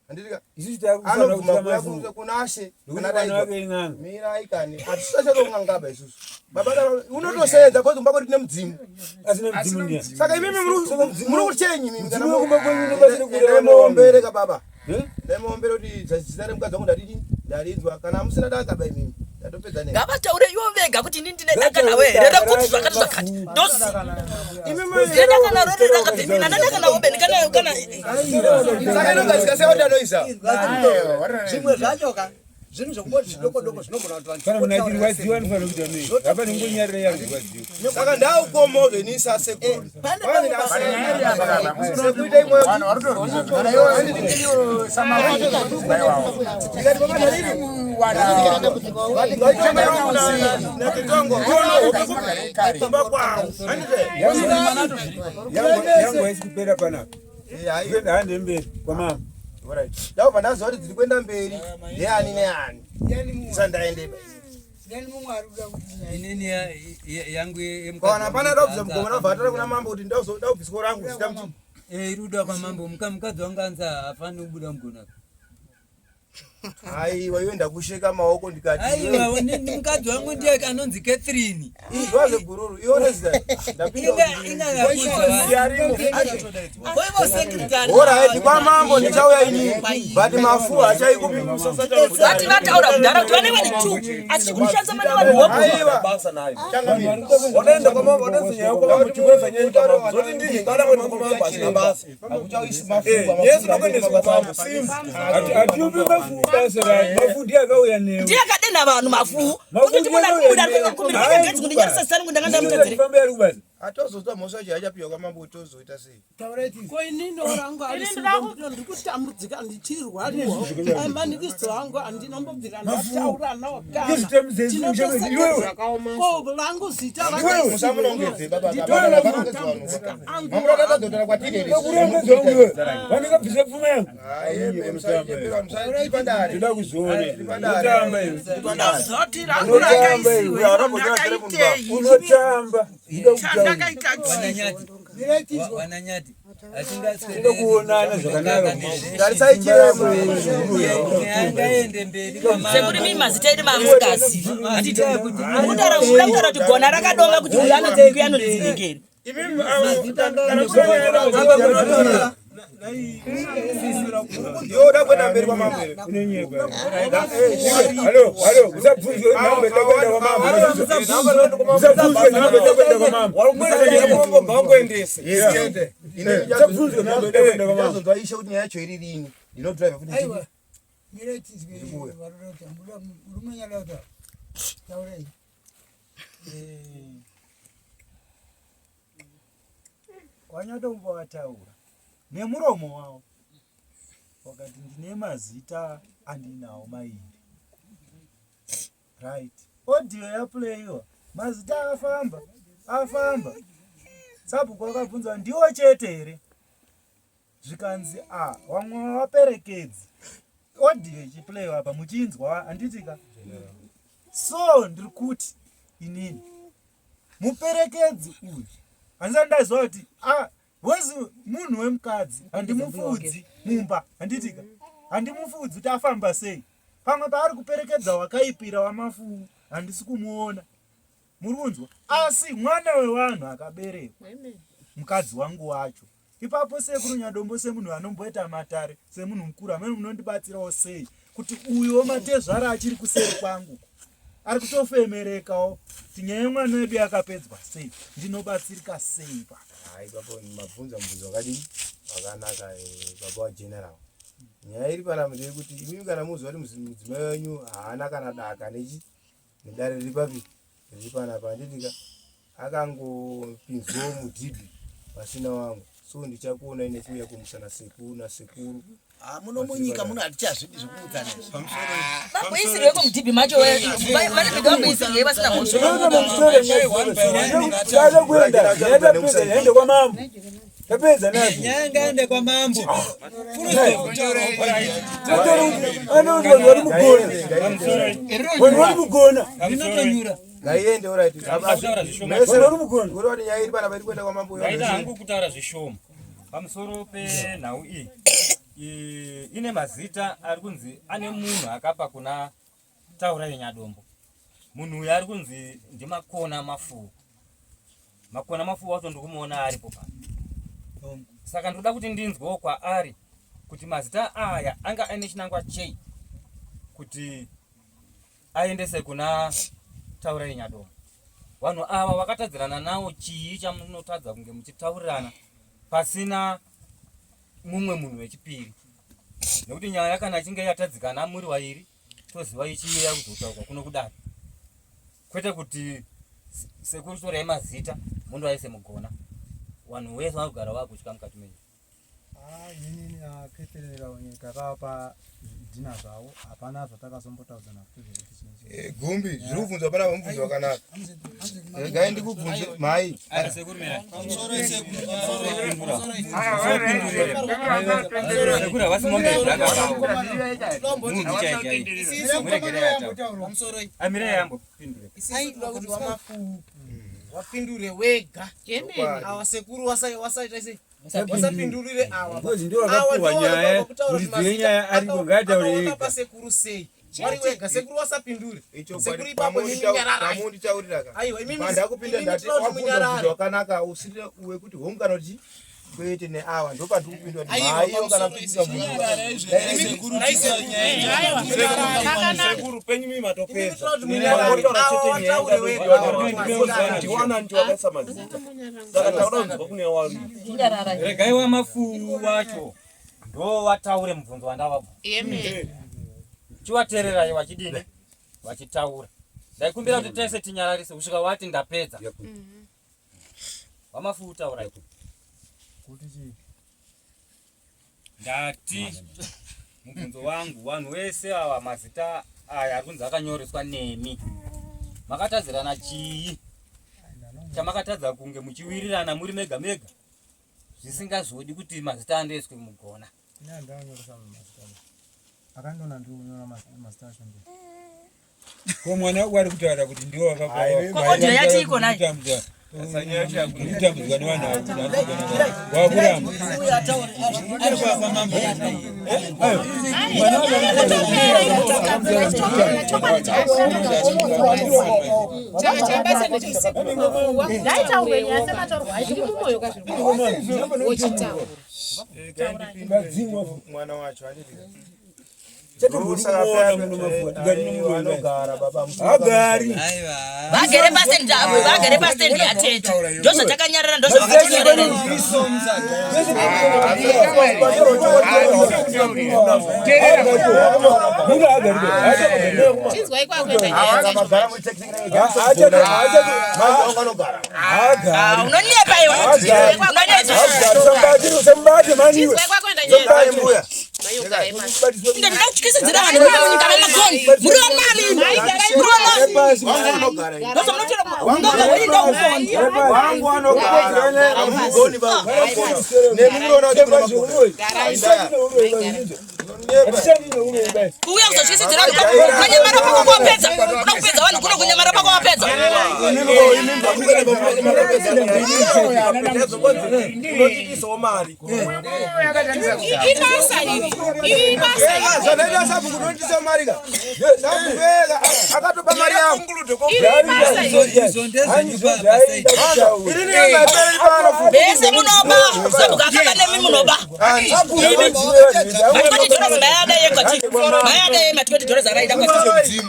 Handiti Isusu takufanira anobvuma kutora kuuya mafuwe. kunashe Nokuti kana vana daidzwa. vake in'anga. Mirai kani. Hatisachato'ngangaba isusu. Baba daro unotosenza because kumba kwedu tine mudzimu. Asina mudzimu ndiani? Saka imimi muri kuchenyi imimi kana Mudzimu wekumba kwenyu unobatsira kuuraya Endai vana vangu. muombere ka baba. Ndai muombere kuti zita remukadzi wangu ndaridi ndarinzwa kana musina daka ba imimi. Ndatopedza nemi. Ngavataure ivo vega kuti ini ndine daka nawe here rekuti zvakati zvakati ndoziva. Ndine daka naro riri rakabve mina ndadaka nawo beni kana kana Saka inogadzika sei kuti anoisa? Zvimwe zvacho ka zvinhu zvekungoti zvidoko doko zvinogona kuti vanhu Kana munhu achirwadziwa anofanira kuita nei? Hapana kungonyarira iye arikuRwadziwa. Saka ndaukomo zvenisa sekuru. Sekuita imwe Yangu haisi kupera panapa. Kuenda hande mberi kwamama. Ndabva ndaziva kuti dziri kuenda mberi ndeyani neyani. Sandaendeba. Inini yangu Kana hapana da kubvisa mugoma ndabva atora kuna mambo kuti ndabviswa rangu zita muchi. Iri kuda kwamambo mukadzi wangu anzi haafaniri kubuda mugona. Aiwa, iwe ndakusheka maoko ndikati Aiwa, mukadzi wangu ndiye anonzi Catherine. Izwa zvebhururu, iwe unoziva. Inga inga Voivo secretary. Alright, kwamambo ndichauya inini. But mafu hachaikupi. Vati vataura kudhara kuti vane vanhu two asi chikushandisa mane vanhu hopo. Basa nayo. Wadaenda kwamambo, wadaenda nyaya kwamambo, chikuenda nyaya kwamambo. Zoti ndini ngada kuenda kwamambo asina basa. Yesu nokuendesa kwamambo, simba. Hatiupi mafu basa racho. Mafu ndiye akauya newe. Ndiye akadenha vanhu mafu. Kuti munhu ari kubuda ari kukumbira kwakagedzi kuti nyarisa zita rangu ndanga ndamutadzire. Atozozwa mhosva yacho yachapiwa kwamambo tozoita sei? Ko inini rangu ndikutambudzika ndichirwariwa amanikidzo angu handinombobvira ndataura nawo kana langu zita Vandikabvisa pfuma yangu. Ndoda kuzoona. Unotamba iwe. Ndozoti rangu rakaisiwe ndakaitei Unotamba. Chandakaita Wananyati. Tinoda kuonana zvakanaka. Tarisai chiremba. Ngaende mberi Sekuri mimi mazita edu mamusikazivi. Handiti mukutaura muda kutaura kuti gona rakadonga kuti uyu anonzi uyu anonzi nhingeri. Yoda kuenda mberi kwamambo here? Halo, halo, usabvunzwe nhamba yekuenda kwamambo. Usabvunzwe nhamba yekuenda kwamambo. Vangoendese. Usabvunzwe nhamba yekuenda kwamambo. Ndazonzwa ishe kuti nyaya yacho iri rini. Ndinodrive futi Aiwa. ndichiti Mirai Ndikuuya. murume nyadota. Taurai. Wanyadombo wataura nemuromo wavo wakati ndine mazita andinawo mairi. Right, audio yaplayiwa, mazita afamba afamba. Sabhuku akabvunzwa ndiwo chete here, zvikanzi a wamwe waperekedzi. Audio ichiplayiwa apa muchinzwa, handitika? So ndiri kuti inini muperekedzi uyu handisati ndaziva kuti a wezi munhu wemukadzi handimufudzi mumba, handitika? Handimufudzi kuti afamba sei, pamwe paari kuperekedza wakaipira wamafuu handisi kumuona, muri kunzwa? Asi mwana wevanhu akaberekwa mukadzi wangu wacho ipapo. Sekuru Nyadombo, semunhu anomboita matare, semunhu mukuru, amene munondibatsirawo sei kuti uyu wematezvara achiri kuseri kwangu ari kutofemerekawo kuti nyaya yemwana wedu yakapedzwa sei, ndinobatsirika sei pa? Hai, ipapo mabvunza mubvunzo wakadii wakanaka, baba wageneral. Nyaya iri panapa ndeyekuti imimi kana muziva kuti mudzimai wenyu haana kana daka nechi nedare riri papi riri panapa, handitika? Akangopinzwawo mudhibhi pasina wangu, so ndichakuonai nekuuya kumusana sekuru nasekuru. Muno munyika muno hatichazvidi zvekumutsana izvi. Vamboisirweko mudhibhi macho, vanenge vamboisirwei vasina mhosva. Tada kuenda, yatapedza yaende kwamambo. Tapedza nazvo. Nyaya ngaende kwamambo. Anonzi vanhu vari mugona. Vanhu vari mugona. Rinotonyura. Ngaiende, alright. Kutaura zvishoma. Mese uri kuti nyaya iri panapa iri kuenda kwamambo. Ndaida hangu kutaura zvishoma pamusoro penhau iyi. Ine mazita ari kunzi ane munhu akapa kuna Taurai Nyadombo. Munhu uyu ari kunzi ndiMakona Mafuwu. Makona Mafuwu wacho ndikumuona aripo pano, saka ndinoda kuti ndinzwewo kwaari kuti mazita aya anga aine chinangwa chei kuti aendese kuna Taurai Nyadombo. Vanhu ava vakatadzirana nawo chii chamunotadza kunge muchitaurirana pasina mumwe munhu wechipiri? Nekuti nyaya kana ichinge yatadzikana muri vairi, toziva ichiuya kuzotaurwa kuno kudare, kwete kuti sekuru torai mazita mundoaise mugona, vanhu vese vanogara vakutya mukati menyu. Inini naKetherera takavapa zvidhina zvavo, hapana zvatakazombotaudzana futi zvekuti chinji. Gumbi zviri kubvunzwa panapa mubvunzo wakanaka. Regai ndikubvunze mhai. Sekuru havasi mombe munhu chai chai, muregerei ataure. Amirai ambopindure. Isusu toda kuti wamafuu wapindure wega. Awa sekuru wasaita sei? Musapindurire awa. Because ndiwo wakapuhwa nyaya, muridzi wenyaya aripo, ngaataure ega. Pasekuru sei? Wari wega sekuru wasapindure. Sekuru ipapo imi nyararai. Pamunditaurira ka. Aiwa imimi Pandakupinda imimi ndati tinoda kuti wabvunza munyarare. mubvunzo wakanaka usiri wekuti hongu kana kuti kwete neawa ndopandikupindura kuti Aiwa, haiyo kana pamusoro kupindura Sekuru penyu mimi matopedza. munyarare. Awa wataure wega. Ndiwana ndi wakaisa mazita. Saka taura kunzwa kune wari. Regai wamafuu wacho ndo wataure mubvunzo wandavabvunza. Amen. Chiwateererai wachidini vachitaura. Ndaikumbira kuti tese tinyararise kusvika wati ndapedza. Wamafuu taurai. Kuti chii? Ndati mubvunzo wangu vanhu vese ava mazita aya ari kunzi akanyoreswa nemi makatadzirana chii chamakatadza kunge muchiwirirana muri mega mega zvisingazodi kuti mazita andoiswe mugona. Ini handanyoresa mazita. Akandona ndiri kunyora mazita acho ndi. Ko mwana wako ari kutaura kuti ndiwo Ko audio yacho iko nayo? wakakutambudzwa nevanhu wakuramba. Chabasa ndechekusekuru Ngaitaurwe nyaya semataurwa acho. Zviri mumwoyo kazviri wochitaura. Mwana wacho handiti. Hagari. Vagere pastendi avo, vagere pastendi yatete. Ndozvatakanyarara, ndozvavakatinyarara. Chinzwai kwakuenda nyaya dzacho. Ah, unonyepa iwe. Unonyepa. Usambate mani iwe. Chinzwai kwakuenda nyaya dzacho. Mai ugarai pasi. Inde ndinotyisidzira vanhu muri munyika vemagoni. Muri vamami. Muri vamami. Ndozvamunotora unonga hwenyu ndoufoni. Wangu anogara amugoni baba. Nemi munoona kuti kuna magona. Kuuya kuzotyisidzira vanhu kunyamara kwako kwapedza. Kuda kupedza vanhu kuno kunyamara kwako wapedza. Unotiisawo mari. Ibasa iri. Iri ibasa iri. Zvakaita sabhuku unotiisa mari ka. Sabhuku ega akatopa mari yangu. Vese munoba. Sabhuku akaba nemi munoba. Imi. Matikoti dollars mayada yekwati. Mayada ye matikoti dollars araida kwati.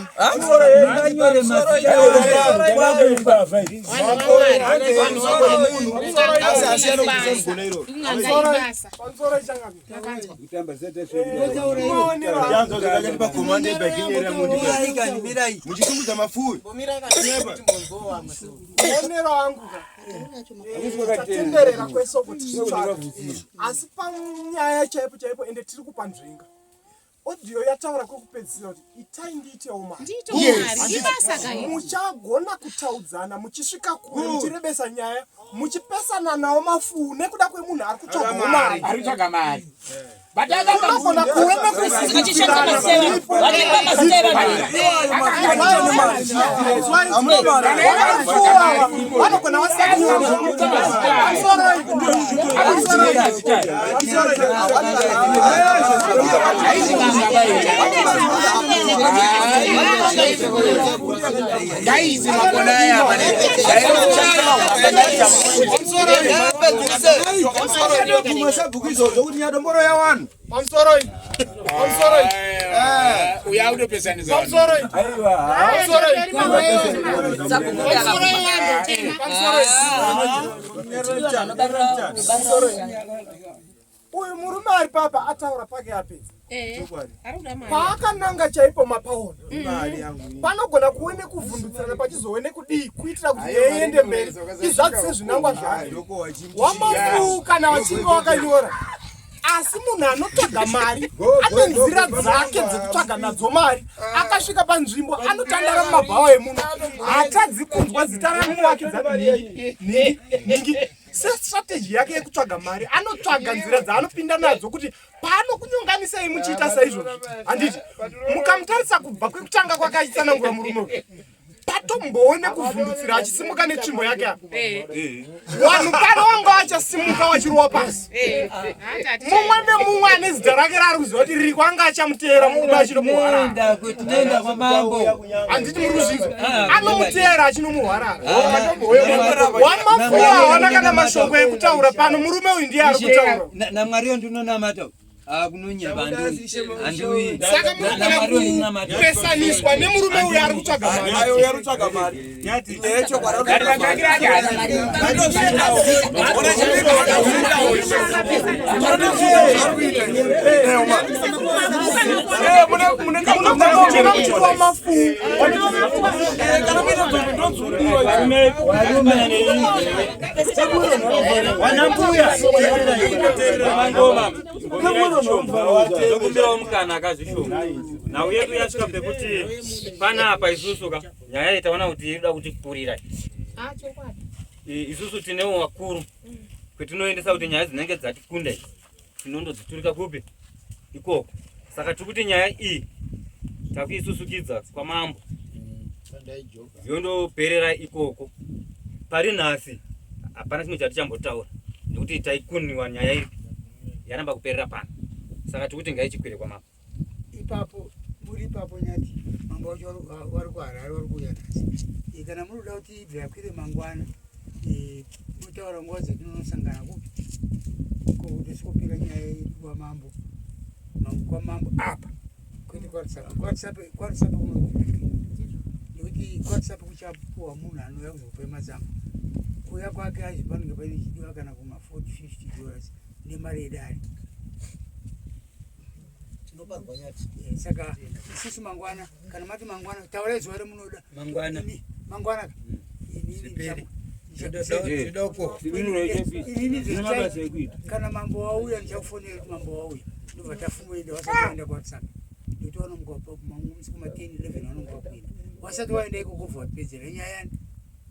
Muchisimudza mapfuyo. Maonero angu ka tatenderera kwesoko tichitsvaga asi panyaya chaipo chaipo ende tiri kupanzvenga audio yataura kwekupedzisira kuti itai ndiitewo mari. Ndiitewo mari. Ibasa ka iri. Muchagona kutaudzana muchisvika kure muchirebesa nyaya muchipesana nawo mafuu nekuda kwemunhu ari kutsvagawo mari. Ari kutsvaga mari. Unogona kuve vanogona Ngaizi makona aya Akatobvuma sabhuku izvozvo kuti nyadomboro yawanhu. Pamusoroi. Pamusoroi. Uya autopesanisa vanhu. Pamusoroi. Pamusoroi. Uyu murume ari papa ataura pake apedza. Paakananga chaipo mapaona panogona kuve nekuvhundutsirana pachizove nekudii kuitira kuti nyaya iende mberi izvadzise zvinangwa zvake. Wamafuu kana wachinge wakanyora asi munhu anotsvaga mari ane nzira dzake dzekutsvaga nadzo mari akasvika panzvimbo anotandara mumabhawa emuno hatadzi kunzwa zita ramuwakidzani nhingi nhingi sestrategy yake yekutsvaga mari anotsvaga nzira dzaanopinda nadzo kuti paanokunyonganisai muchiita saizvozvi handiti mukamutarisa kubva kwekutanga kwakaitsanangura murume uyu. Hatomboone kuvhundutsira achisimuka netsvimbo yake apa. Vanhu pano vanga vachasimuka vachirova pasi. Mumwe nemumwe ane zita rake raari kuziva kuti ririko anga achamuteera murume achinomuhwarara. Tinoenda kwamambo. Handiti muri kuzvinzwa? Anomuteera achinomuhwarara. Wamafuwa hawana kana mashoko ekutaura pano murume uyu ndiye ari kutaura. Namwariyo ndinonamata. Ah, kunonyeba handiuyi. Saka munogona kupesaniswa nemurume uyu ari kutsvaga mari. Ayo uyu ari kutsvaga mari. Nyaya yechokwadi Munogona muchitwa mafuwu. Wanambuya tokumbirawo mukana akazvishoma nhau yedu yasvika pekuti panapa isusu ka nyaya iyi taona kuti inoda kutikurira isusu tinewo vakuru kwetinoendesa kuti nyaya dzinenge dzatikunda idzi tinondodziturika kupi ikoko saka tiri kuti nyaya iyi takuisusukidza kwamambo yondoperera ikoko pari nhasi hapana chimwe chatichambotaura nekuti taikuniwa nyaya iripi yaramba kuperera pano saka tikuti ngaichikwire kwamambo ipapo muri ipapo nyati mambo wacho wari kuharare wari kuuya nhasi Eh, kana muri kuda kuti ibve yakwire mangwana eh, motaura nguva dzatinonosangana kupi kokuti nyaya yedu kwamambo mambo kwamambo apa kwete kwarusape kwarusape kwarusape kunokuti nekuti kwarusape kuchapuwa munhu anouya kuzokupai matsamba kuuya kwake acho panenge paine chidiwa kana kuma 40 50 dollars nemari yedare tinobarwa nyati Eh, saka isusu mangwana kana mati mangwana taurai zuva remunoda Mangwana. Ini- mangwana ka Inini Zvipere. ndicha- Doko. Inini Zvine mabasa ekuita. kana mambo wauya ndichakufonera kuti mambo wauya ndobva tafumoenda wasati waenda kwarusape nekuti vanomuka musi kuma 10 11 vanomuka kuenda wasati waenda ikoko bva wapedzera nyaya yani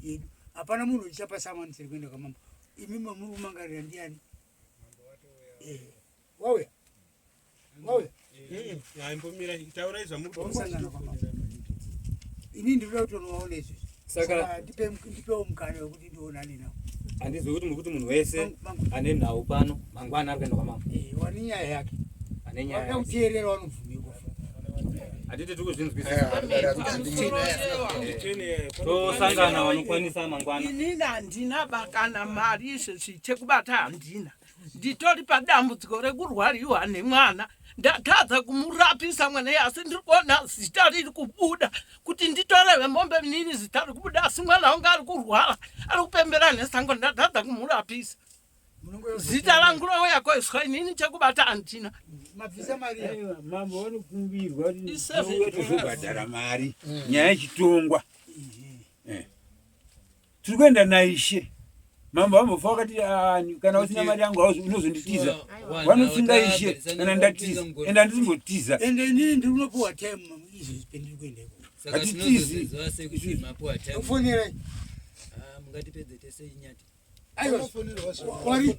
yedu hapana munhu uchichapa samani siri kuenda kwamambo imi mamuri kumangarira ndiani Eh, wauya wauya Aimbomira taurai zvamuri Kusangana kwamambo. Inini ndinoda kutonovaona izvozvi Saka- ndipewo mukana wekuti ndionane navo handizivi kuti muri kuti munhu wese ane nhau pano mangwana ari kuenda kwamambo Eh, wane nyaya yake ane nyaya wada yake. kuteerera vanobvumikwa hatiti tiri kuzvinzwisisa tosangana vanokwanisa mangwana inini handina ba kana mari izvezvi chekubata handina nditori padambudziko rekurwariwa nemwana ndatadza kumurapisa mwana iye asi ndiri kuona zita riri kubuda kuti nditoreve mombe nini zita riri kubuda asi mwana wangu ari kurwara ari kupembera nesango ndatadza kumurapisa zita rangu rouya koiswa inini chekubata handina mabvisa mari mambo vanokumbirwa I seven tozobhadhara mari nyaya yechitongwa Eh. tiri kuenda naishe mambo vambofa vakati "Ah, kana usina mari yangu hauzi- unozonditiza vanosunga ishe kana ndatiza ende handisimbotiza ende inini ndiri kunopuwa time izvezvi pendiri kuenda ikoko Saka Hatitizi. tinozoziva sei kuti mapuwa time. Kufonerai. Ah, mungatipedze tese inyati. Aiwa, wari-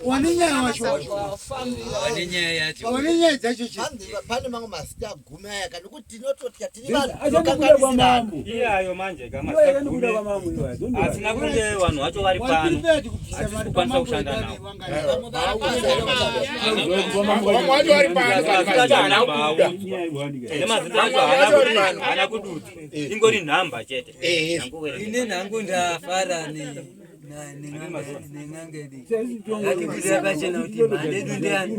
wane nyaya wacho Wane nyaya yacho. wane nyaya dzacho che pane mamwe mazita gumi aya kana kuti tinototya tiri Achandobuda kwamambo. iyayo manje ka Iwayo akanobuda kwamambo iwayo, don't worry. asina kunge vanhu vacho vari pano hatisi kukwanisa kushanda navo nemazita acho haana kududzwa ingori nhamba chete Ine nhangu ndafara nen'anga yedu. Yatibudira pachena kuti mhando yedu ndeyani.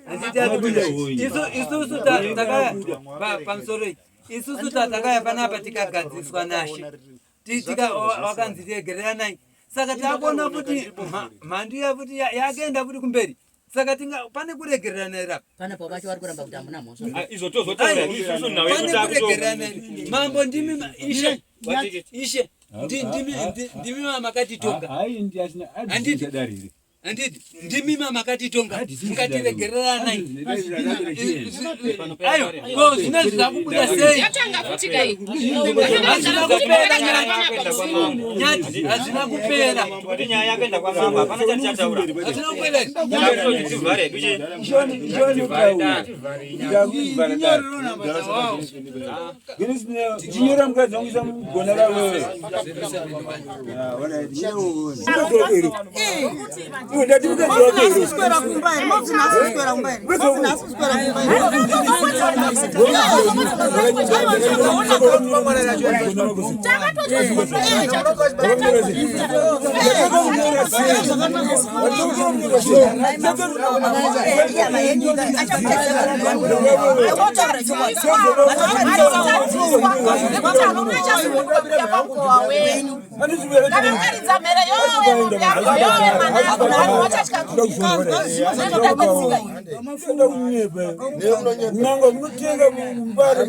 Handiti yatibudira. Isusu takaya pamusoro iyi. Isusu takaya panapa tikagadziswa nashe. Wakanzi regereranai. Saka takuona kuti mhandu iya futi yakaenda futi kumberi. Saka tinga pane kuregererana here apa? Panapa vacho vari kuramba kuti hamuna mhosva. Izvo tozotaura isusu nhau yedu Pane takuto kuregererana here? Mambo ndimi ishe ishe ndimi makatitonga. Hayi ndi asina Handiti. darire. Handiti ndimi makatitonga mukatiregereranai. Ayo, ko zvino zvakubuda sei? Yatanga futi kai. Hazvina kupera nyati, hazvina kupera. Kuti nyaya yakaenda kwamambo hapana chatichataura. Hazvina kupera. Takutoti tivhare hedu chi. Chinyora mukadzi wangu isa mugona rawewe. Kuswera kumba here? Mobvi nhasi kuswera kumba here? Mobvi nhasi kuswera kumba here? Ndakakaridza mhere yowe mombe yako yowe mwanangu vanhu vachatya N'anga munotenga mbare.